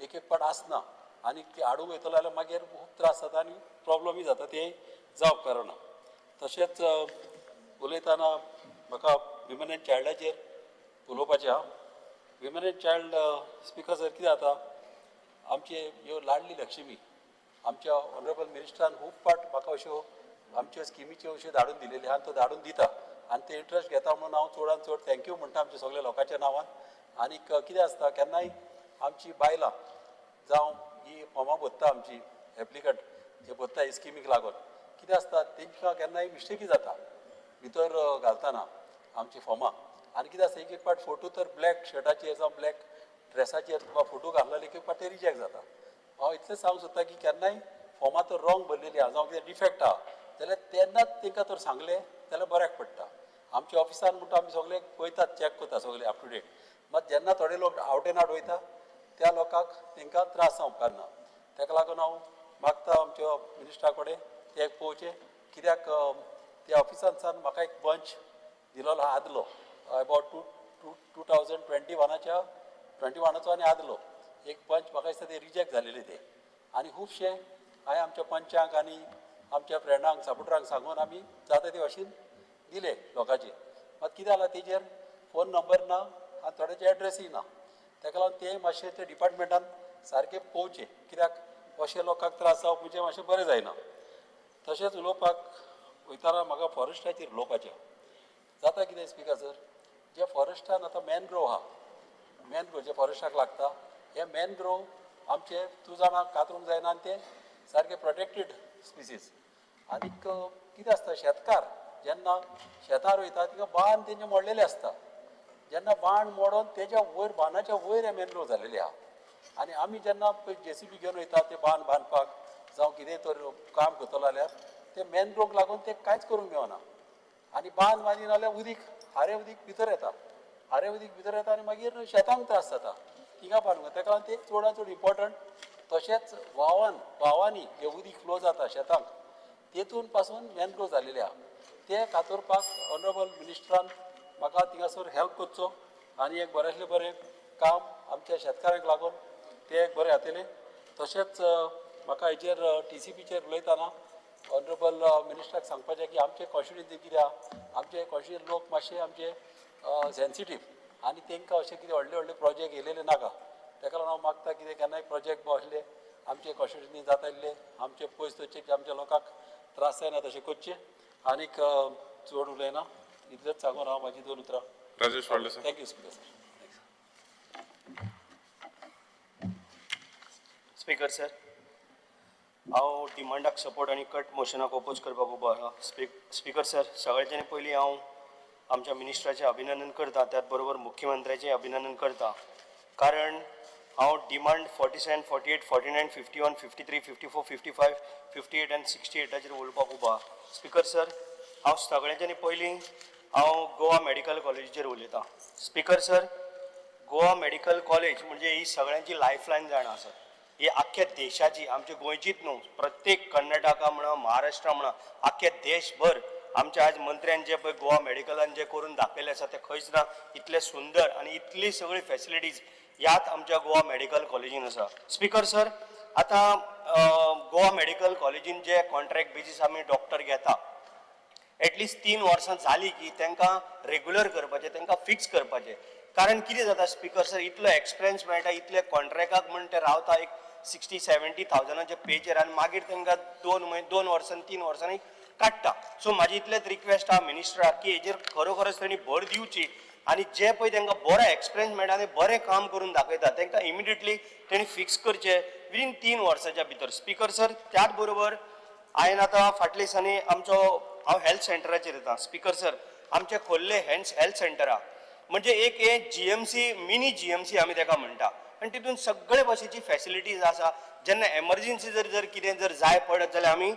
एक एक पाट आसना. आनी ती हाडूंक वयतलो जाल्यार मागीर खूब त्रास जाता आनी प्रॉब्लमूय जाता, ते जावप कारणां. तशेंच उलयतना म्हाका विमन एंड चायल्डाचेर उलोवपाचें आहा. Women and child speaker sir, कितें जाता, आमचे ह्यो लाडली लक्ष्मी आमच्या ऑनरेबल मिनिस्टरान खूब फावट म्हाका अश्यो आमच्यो स्किमीच्यो अश्यो धाडून दिलेल्यो आहा आनी तो धाडून दिता आनी ते इंट्रस्ट घेता म्हणून हांव चडान चड thank you म्हणटा आमच्या सगल्या लोकांच्या नांवान. आनीक कितें आसता, केन्नाय आमची बायलां जावं ही फॉर्मां भरता, आमची एप्लिकंट जे भरता ही स्किमीक लागून, कितें आसता तेंकां केन्नाय मिस्टेकी जाता भितर घालतना आमची फॉर्मां. आनी कितें आसता, एक एक फावट फोटो तर ब्लॅक शर्टाचेर जावं ब्लॅक ड्रेसाचेर तुका फोटो घातलो एक एक फावट ते रिजेक्ट जाता. हांव इतलें सांगूंक सोदता की केन्नाय फॉर्मां तर रॉंग भरलेली आहा जावं कितें डिफेक्ट आहा जाल्यार तेन्नाच तांकां तर सांगलें जाल्यार बऱ्याक पडटा. आमच्या ऑफिसान म्हणटा आमी सगळे पळयतात, चॅक करता सगळे अप टू डेट. मात जेन्ना थोडे लोक आवट एंड आवट वयता त्या लोकांक तांकां त्रास जावंक उपकारना. ताका लागून हांव मागता आमच्या मिनिस्टरा कडेन ते एक पळोवचें, कित्याक त्या ऑफिसान म्हाका एक बंच दिलोलो आहा आदलो अबावट 2021 21 आनी आदलो एक पंच म्हाका दिसता ते रिजेक्ट जालेले ते. आनी खुबशे हांवें आमच्या पंचांक आनी आमच्या फ्रेंडांक सपोर्टरांक सांगून आमी जाता ते भाशेन दिले लोकांचे. मात कितें जालां, तेजेर फोन नंबर ना आनी थोड्याचे एड्रेसूय ना. ताका लागून ते मातशें ते डिपार्टमेंटान सारकें पळोवचें, कित्याक अशें लोकांक त्रास जावप म्हणजे मातशें बरें जायना. तशेंच उलोवपाक वयतना म्हाका फॉरेस्टाचेर उलोवपाचें जाता. कितें स्पिकर सर, जे फॉरेस्टान आतां मॅनग्रोव आहा, मॅनग्रोव जे फॉरेस्टाक लागता, हे मॅनग्रोव आमचे तूं जाणा कातरूंक जायना आनी ते सारके प्रोटेक्टेड स्पिसीस. आनीक कितें आसता, शेतकार जेन्ना शेतार वयता तिका बांद तेंचे मोडलेले आसता, जेन्ना बांद मोडोन तेज्या वयर बांदाच्या वयर हे मॅनग्रोव जालेले आहा. आनी आमी जेन्ना पळय जेसीबी घेवन वयता ते बांद बांदपाक जावं कितें तर काम करतलो जाल्यार ते मॅनग्रोवक लागून ते कांयच करूंक मेळना. आनी बांद बांदिना जाल्यार उदीक हारे उदीक भितर येता, हारे उदीक भितर येता आनी मागीर शेतांक त्रास जाता थिंगा बांदूंक. ताका लागून ते चडान चड इम्पोर्टंट. तशेंच व्हांवांनी जे उदीक फ्लो जाता शेतांक तेतून पासून मॅनग्रोव जालेले आहा, ते कातरपाक ऑनरेबल मिनिस्टरान म्हाका थिंगासर हेल्प करचो आनी एक बरेंतलें बरें काम आमच्या शेतकारांक लागून ते एक बरें जातलें. तशेंच म्हाका हेजेर टीसीपीचेर उलयतना ऑनरेबल मिनिस्टराक सांगपाचें की आमचे कॉन्स्टिट्युएन्सी कितें आहा, आमचे कॉन्स्टिट्युएन्सी लोक मातशे आमचे सेन्सिटीव आनी तांकां अशें कितें व्हडले व्हडले प्रोजेक्ट येयलेले नाका. ताका लागून हांव मागता कितें केन्नाय प्रोजेक्ट आसले आमचे कॉन्स्टिट्युएन्सी जाता इल्ले आमचे पयस दवरचे की आमच्या लोकांक त्रास जायना तशें करचें. आनीक चड उलयना, इतलेंच सांगून हांव म्हाजी दोन उतरां. Rajesh Faldesai. Thank you speaker sir. Speaker sir, हांव डिमांडाक सपोर्ट आनी कट मोशनाक ओपोज करपाक उबो आसा. स्पीकर सर, सगळ्यांच्यानी पयलीं हांव आमच्या मिनिस्टराचें अभिनंदन करता, त्याच बरोबर मुख्यमंत्र्याचें अभिनंदन करता, कारण हांव डिमांड 47, 48, 49, 51, 53, 54, 55, 58 आनी 68 उलोवपाक उबो आसा. स्पीकर सर, हांव सगळ्यांच्यानी पयलीं हांव गोवा मेडिकल कॉलेजीचेर उलयतां. Speaker sir, Goa medical college म्हणजे ही सगळ्यांची लायफलायन जाणा आसा. ही आख्ख्या देशाची, आमच्या गोंयचीच न्हू, प्रत्येक कर्नाटका म्हणा, महाराष्ट्रा म्हणा, आख्ख्या देशभर आमच्या आज मंत्र्यान जे पळय गोवा मेडिकलान जे करून दाखयलें आसा तें खंयच ना. इतलें सुंदर आनी इतली सगळी फेसिलिटीज ह्याच आमच्या गोवा मेडिकल कॉलेजीन आसा. स्पीकर सर, आतां गोवा मेडिकल कॉलेजीन जे कॉन्ट्रॅक्ट बेजीस आमी डॉक्टर घेता, एटलिस्ट 3 वर्सां जालीं की तांकां रेगुलर करपाचें, तांकां फिक्स करपाचें. कारण कितें जाता स्पीकर सर, इतलो एक्सपिरियन्स मेळटा, इतले कॉन्ट्रॅक्टाक म्हण ते रावता एक 60-70 थावजंडाच्या पेचेर आनी मागीर तांकां 2 म्हयने, 2 वर्सांनी, 3 वर्सांनी काडटा. सो म्हाजी इतलेच रिक्वेस्ट आहा मिनिस्टराक की हेजेर खरोखरच तेणी भर दिवची आनी जे पळय तांकां बरो एक्सपिरियन्स मेळटा आनी बरें काम करून दाखयता तांकां इमिडिएटली तेणी फिक्स करचें विदीन 3 वर्साच्या भितर. स्पीकर सर, त्याच बरोबर हांवें आतां फाटल्या दिसांनी आमचो हांव हेल्थ सेंटराचेर येता. स्पीकर सर, आमचे खोर्ले हेल्थ सेंटरा म्हणजे एक हे जीएमसी, मिनी जीएमसी आमी ताका म्हणटा आनी तितून सगळे भाशेची फेसिलिटीज आसा. जेन्ना एमर्जन्सी जर जर कितें जर जाय पडत जाल्यार आमी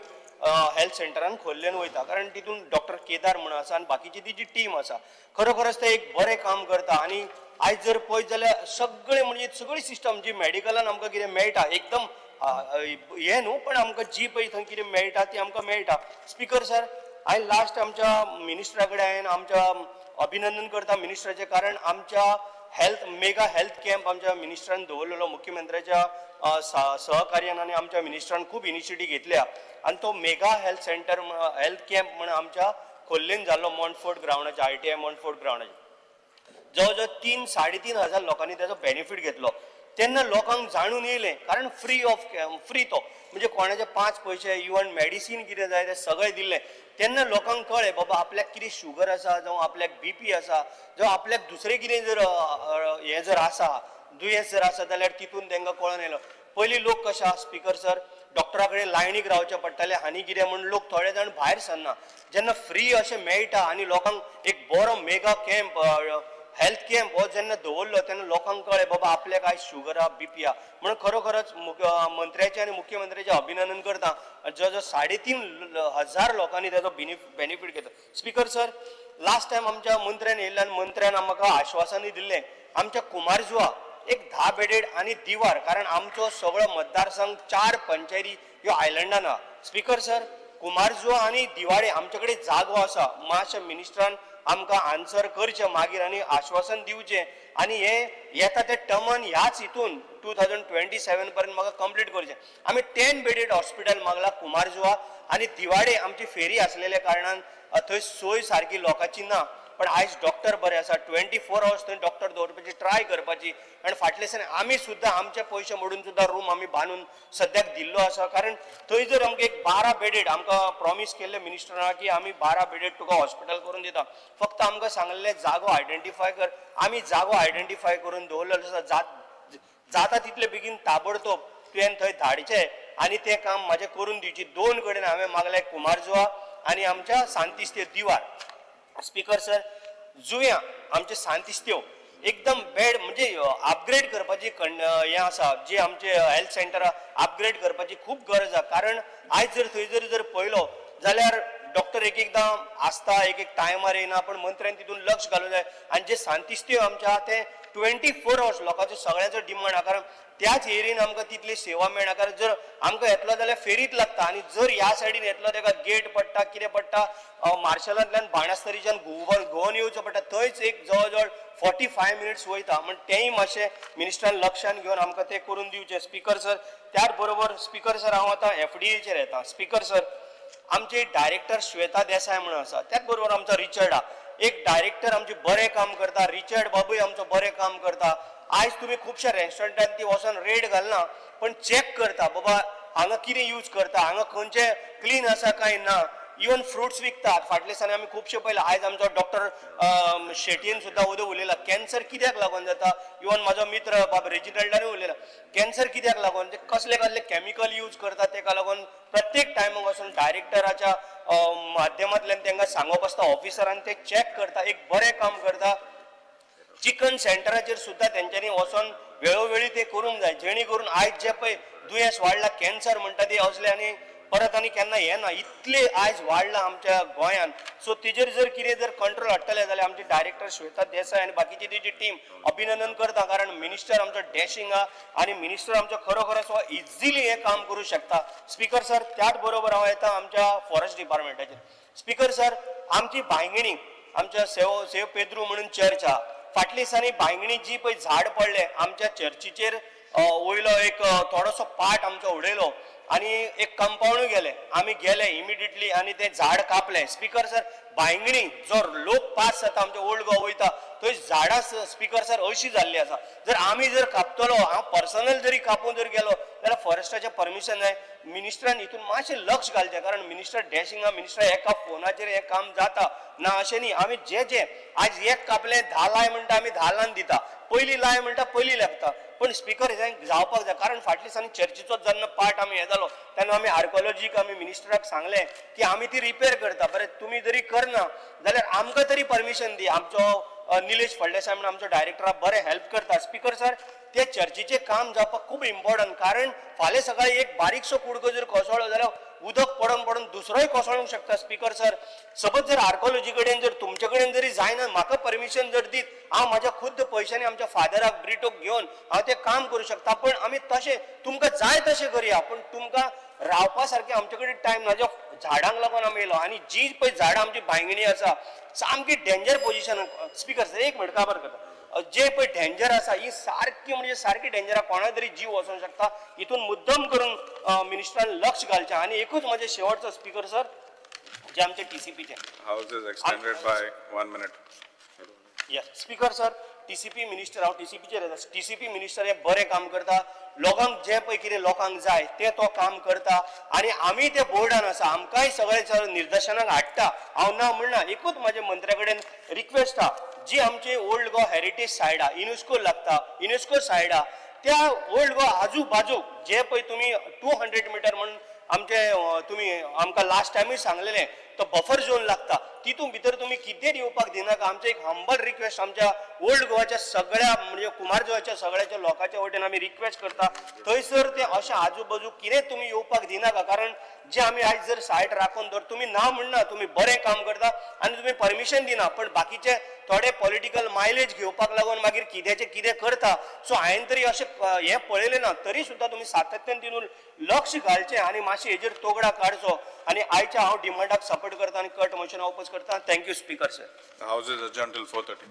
हेल्थ सेंटरान खोर्लेन वयता, कारण तितून डॉक्टर केदार म्हणून आसा आनी बाकीची तिची टीम आसा. खरोखरच ते एक बरें काम करता आनी आयज जर पळयत जाल्यार सगळे म्हणजे सगळी सिस्टम जी मेडिकलान आमकां कितें मेळटा एकदम हें न्हू, पण आमकां जी पळय थंय कितें मेळटा ती आमकां मेळटा. स्पीकर सर, हांवें लास्ट आमच्या मिनिस्टरा कडेन हांवें आमच्या अभिनंदन करता मिनिस्टराचें, कारण आमच्या हेल्थ मेगा हेल्थ कॅम्प आमच्या मिनिस्टरान दवरलेलो, मुख्यमंत्र्याच्या सहकार्यान आनी आमच्या मिनिस्टरान खूब इनिशिएटीव घेतल्या आनी तो mega health centre health camp म्हण आमच्या खोर्लेन जाल्लो मॉन्टफोर्ट ग्रावंडाचेर, आयटीआय मॉन्टफोर्ट ग्रावंडाचेर जवळ जवळ 3-3.5 हजार लोकांनी त्याचो बेनिफीट घेतलो. तेन्ना लोकांक जाणून येयलें, कारण फ्री ऑफ फ्री तो म्हणजे कोणाचे 5 पयशे इवन मेडिसीन कितें जाय तें सगळें दिल्लें. तेन्ना लोकांक कळ्ळें बाबा आपल्याक कितें शुगर आसा, जावं आपल्याक बीपी आसा, जावं आपल्याक दुसरें कितें जर हें जर आसा, दुयेंस जर आसा जाल्यार तितून तांकां कळोन येयलो. पयलीं लोक कशें आसा स्पिकर सर, डॉक्टरा कडेन लायनीक रावचें पडटालें आनी कितें म्हूण लोक थोडे जाण भायर सरना. जेन्ना फ्री अशें मेळटा आनी लोकांक एक बरो मेगा कॅम्प हेल्थ कॅम्प हो जेन्ना दवरलो तेन्ना लोकांक कळ्ळें बाबा आपल्याक आयज शुगर आहा, बीपी आहा. म्हणून खरोखरच मंत्र्याचें आनी मुख्यमंत्र्याचें अभिनंदन करता, जवळ जवळ 3.5 हजार लोकांनी ताचो बेनिफीट घेतलो. स्पिकर सर, लास्ट टायम आमच्या मंत्र्यान येयल्ले आनी मंत्र्यान आमकां आश्वासनूय दिल्लें आमच्या कुमारजुआ एक 10 बेडेड आनी दिवार, कारण आमचो सगळो मतदारसंघ 4 पंचायती ह्यो आयलंडान आहा. स्पिकर सर, कुमारजुआ आनी दिवाडे आमचे कडेन जागो आसा, मातशें मिनिस्टरान आमकां आन्सर करचें मागीर आनी आश्वासन दिवचें आनी हे येता ते टर्मान ह्याच हितून 2027 पर्यंत म्हाका कंप्लीट करचें. आमी 10 बेडेड हॉस्पिटल मागला कुमारजुआ आनी दिवाडे आमची फेरी आसलेल्या कारणान थंय सोय सारकी लोकांची ना, पण आयज डॉक्टर बरे आसा, 24 आवर्स थंय डॉक्टर दवरपाची ट्राय करपाची. आनी फाटले दिसांनी आमी सुद्दां आमचे पयशे मोडून सुद्दां रूम आमी बांदून सद्याक दिल्लो आसा, कारण थंय जर आमकां एक 12 बेडेड आमकां प्रॉमीस केल्लें मिनिस्टरान की आमी 12 बेडेड तुका हॉस्पिटल करून दिता, फक्त आमकां सांगलें जागो आयडेंटिफाय कर, आमी जागो आयडेंटिफाय करून दवरलेलो आसा, जाता तितले बेगीन ताबडतोब तुवें थंय धाडचें आनी तें काम म्हाजें करून दिवची. 2 कडेन हांवें मागलें, कुमारजुआ आनी आमच्या सांतिस्तेव दिवार. स्पिकर सर, जुंव्या आमचे सांतिस्तेव एकदम बेड म्हणजे अपग्रेड करपाची हें आसा, जे आमचे हेल्थ सेंटर अपग्रेड करपाची खूब गरज आसा, कारण आयज जर थंय जर जर पळयलो जाल्यार डॉक्टर एक एकदां आसता, एक एक टायमार येयना, पण मंत्र्यान तितून लक्ष घालूंक जाय. आनी जे सांतिस्तेव आमचे आहा ते 24 आवर्स लोकांचो सगळ्यांचो डिमांड आहा, कारण त्याच एरियेन आमकां तितली सेवा मेळना, कारण जर आमकां येतलो जाल्यार फेरीत लागता आनी जर ह्या सायडीन येतलो तेका गेट पडटा, कितें पडटा, मार्शलांतल्यान बाणस्तारीच्यान घुंवन येवचो पडटा, थंयच एक जवळ जवळ 45 मिनिट्स वयता. म्हण तेंय मातशें मिनिस्टरान लक्षान घेवन आमकां तें करून दिवचें. स्पिकर सर, त्याच बरोबर स्पिकर सर हांव आतां एफडीएचेर येता. स्पिकर सर, आमचे डायरेक्टर श्वेता देसाय म्हणून आसा, त्याच बरोबर आमचो रिचर्ड आहा, एक डायरेक्टर आमचे बरें काम करता, रिचर्ड बाबूय आमचो बरें काम करता. आयज तुमी खुबश्या रेस्टॉरंटान ती वचोन रेड घालना, पण चॅक करता बाबा हांगा कितें यूज करता, हांगा खंयचें क्लीन आसा काय ना. इवन फ्रुट्स विकतात, फाटल्या दिसांनी आमी खुबशे पळयला. आयज आमचो डॉक्टर शेटयेन सुद्दां उदक उलयला, कॅन्सर कित्याक लागून जाता, इवन म्हाजो मित्र बाब रेजिनल्डानूय उलयला, कॅन्सर कित्याक लागून, ते कसले कसले कॅमिकल यूज करता, तेका लागून प्रत्येक टायमाक वचून डायरेक्टराच्या माध्यमांतल्यान तांकां सांगप आसता, ऑफिसरान ते चॅक करता, एक बरें काम करता. चिकन सेंटराचेर सुद्दां तेंच्यांनी वचोन वेळोवेळी ते करूंक जाय, जेणे करून आयज जे पळय दुयेंस वाडला, कॅन्सर म्हणटा ते असले आनी परत आनी केन्ना येना, इतले आयज वाडला आमच्या गोंयान. सो तेजेर जर कितें जर कंट्रोल हाडटले जाल्यार आमचे डायरेक्टर श्वेता देसाय आनी बाकीची तेजी टीम अभिनंदन करता, कारण मिनिस्टर आमचो डॅशिंग आहा आनी मिनिस्टर आमचो खरोखरच हो इजिली हें काम करूं शकता. स्पिकर सर, त्याच बरोबर हांव येता आमच्या फॉरेस्ट डिपार्टमेंटाचेर. स्पिकर सर, आमची बांयगिणी, आमच्या सेव पेद्रू म्हणून चर्च आहा, फाटल्या दिसांनी बांयगिणी जी पळय झाड पडलें आमच्या चर्चीचेर, वयलो एक थोडोसो पार्ट आमचो उडयलो आनी एक कंपावंडूय गेलें, आमी गेले इमिडिएटली आनी तें झाड कापलें. स्पिकर सर, बांयगिणी जो लोक पास जाता आमच्या ओल्ड गोवा वयता थंय झाडां स्पिकर सर अशी जाल्ली आसा, जर आमी जर कापतलो, हांव पर्सनल जरी कापून जर गेलो जाल्यार फॉरेस्टाचें परमिशन जाय. मिनिस्टरान हितून मातशें लक्ष घालचें, कारण मिनिस्टर डॅशिंग आहा, मिनिस्टर एका फोनाचेर हें काम जाता ना अशें न्ही. आमी जे जे आयज एक कापलें 10 लाय म्हणटा, आमी 10 लावन दिता, पयली लाय म्हणटा पयली लागता, पण स्पिकर हें जावपाक जाय, कारण फाटल्या दिसांनी चर्चीचो जेन्ना पार्ट आमी हें जालो तेन्ना आमी आर्कोलॉजीक आमी मिनिस्टराक सांगलें की आमी ती रिपेर करता, बरें तुमी जरी करना जाल्यार आमकां तरी परमिशन दी. आमचो निलेश फळदेसाय म्हणून आमचो डायरेक्टर बरें हेल्प करता. स्पिकर सर, ते चर्चीचें काम जावपाक खूब इम्पॉर्टंट, कारण फाल्यां सकाळी एक बारीकसो कुडको जर कोसळ्ळो जाल्यार उदक पडोन पडोन दुसरोय कोसळूंक शकता. स्पिकर सर, सपोज जर आर्कोलॉजी कडेन जर तुमचे कडेन जरी जायना, म्हाका परमिशन जर दीत, हांव म्हाज्या खुद्द पयशांनी आमच्या फादराक ब्रिटोक घेवन हांव तें काम करूं शकता, पण आमी तशें तुमकां जाय तशें करया, पूण तुमकां रावपा सारकें आमचे कडेन टायम ना. ज्या झाडांक लागून आमी येयलो आनी जी पळय झाडां आमची बांयगिणी आसा सामकी डेंजर पोजिशन. स्पिकर सर, एक मिनट काबार करता. जे पळय डेंजर आसा ही सारकी म्हणजे सारकी डेंजर आहा, कोणा तरी जीव वचोंक शकता. हितून मुद्दम करून मिनिस्टरान लक्ष घालचें. आनी एकूच म्हजें शेवटचो स्पीकर सर, जे आमचे टीसीपीचे. House is extended by 1 minute. Yes speaker sir, TCP minister, हांव टीसीपीचेर येता. टीसीपी मिनिस्टर हे बरें काम करता, लोकांक जें पळय कितें लोकांक जाय तें तो काम करता आनी आमी ते बोर्डान आसा, आमकांय सगळें निर्दशनाक हाडटा. हांव ना म्हणना, एकूच म्हाजे मंत्र्या कडेन रिक्वेस्ट आहा, जी आमची ओल्ड गोवा हेरिटेज सायड आहा, युनेस्को लागता, युनेस्को सायड आहा, त्या ओल्ड गोवा आजू बाजूक जे पळय तुमी 200 मिटर म्हण आमचे तुमी आमकां लास्ट टायमूय सांगलेलें, तो बफर झोन लागता, तितून भितर तुमी कितें येवपाक दिनाका. आमचें एक हंबल रिक्वेस्ट आमच्या ओल्ड गोवाच्या सगळ्या म्हणजे कुमारजुंव्याच्या सगळ्याच्या लोकांच्या वटेन आमी रिक्वेस्ट करता, थंयसर ते अशें आजू बाजू कितें तुमी येवपाक दिनाका. कारण जे आमी आयज जर सायट राखून दवर, तुमी ना म्हणना, तुमी बरें काम करता आनी तुमी परमिशन दिना, पण बाकीचे थोडे पॉलिटिकल मायलेज घेवपाक लागून मागीर कित्याचें कितें करता. सो हांवें तरी अशें हें पळयलें ना, तरी सुद्दां तुमी सातत्यान तितून लक्ष घालचें आनी मातशें हेजेर तोगडा काडचो. आनी आयच्या हांव डिमांडाक सपोर्ट करता आनी कट मोशन ओपोज करता. Thank you speaker sir. The House is adjourned till 4:30.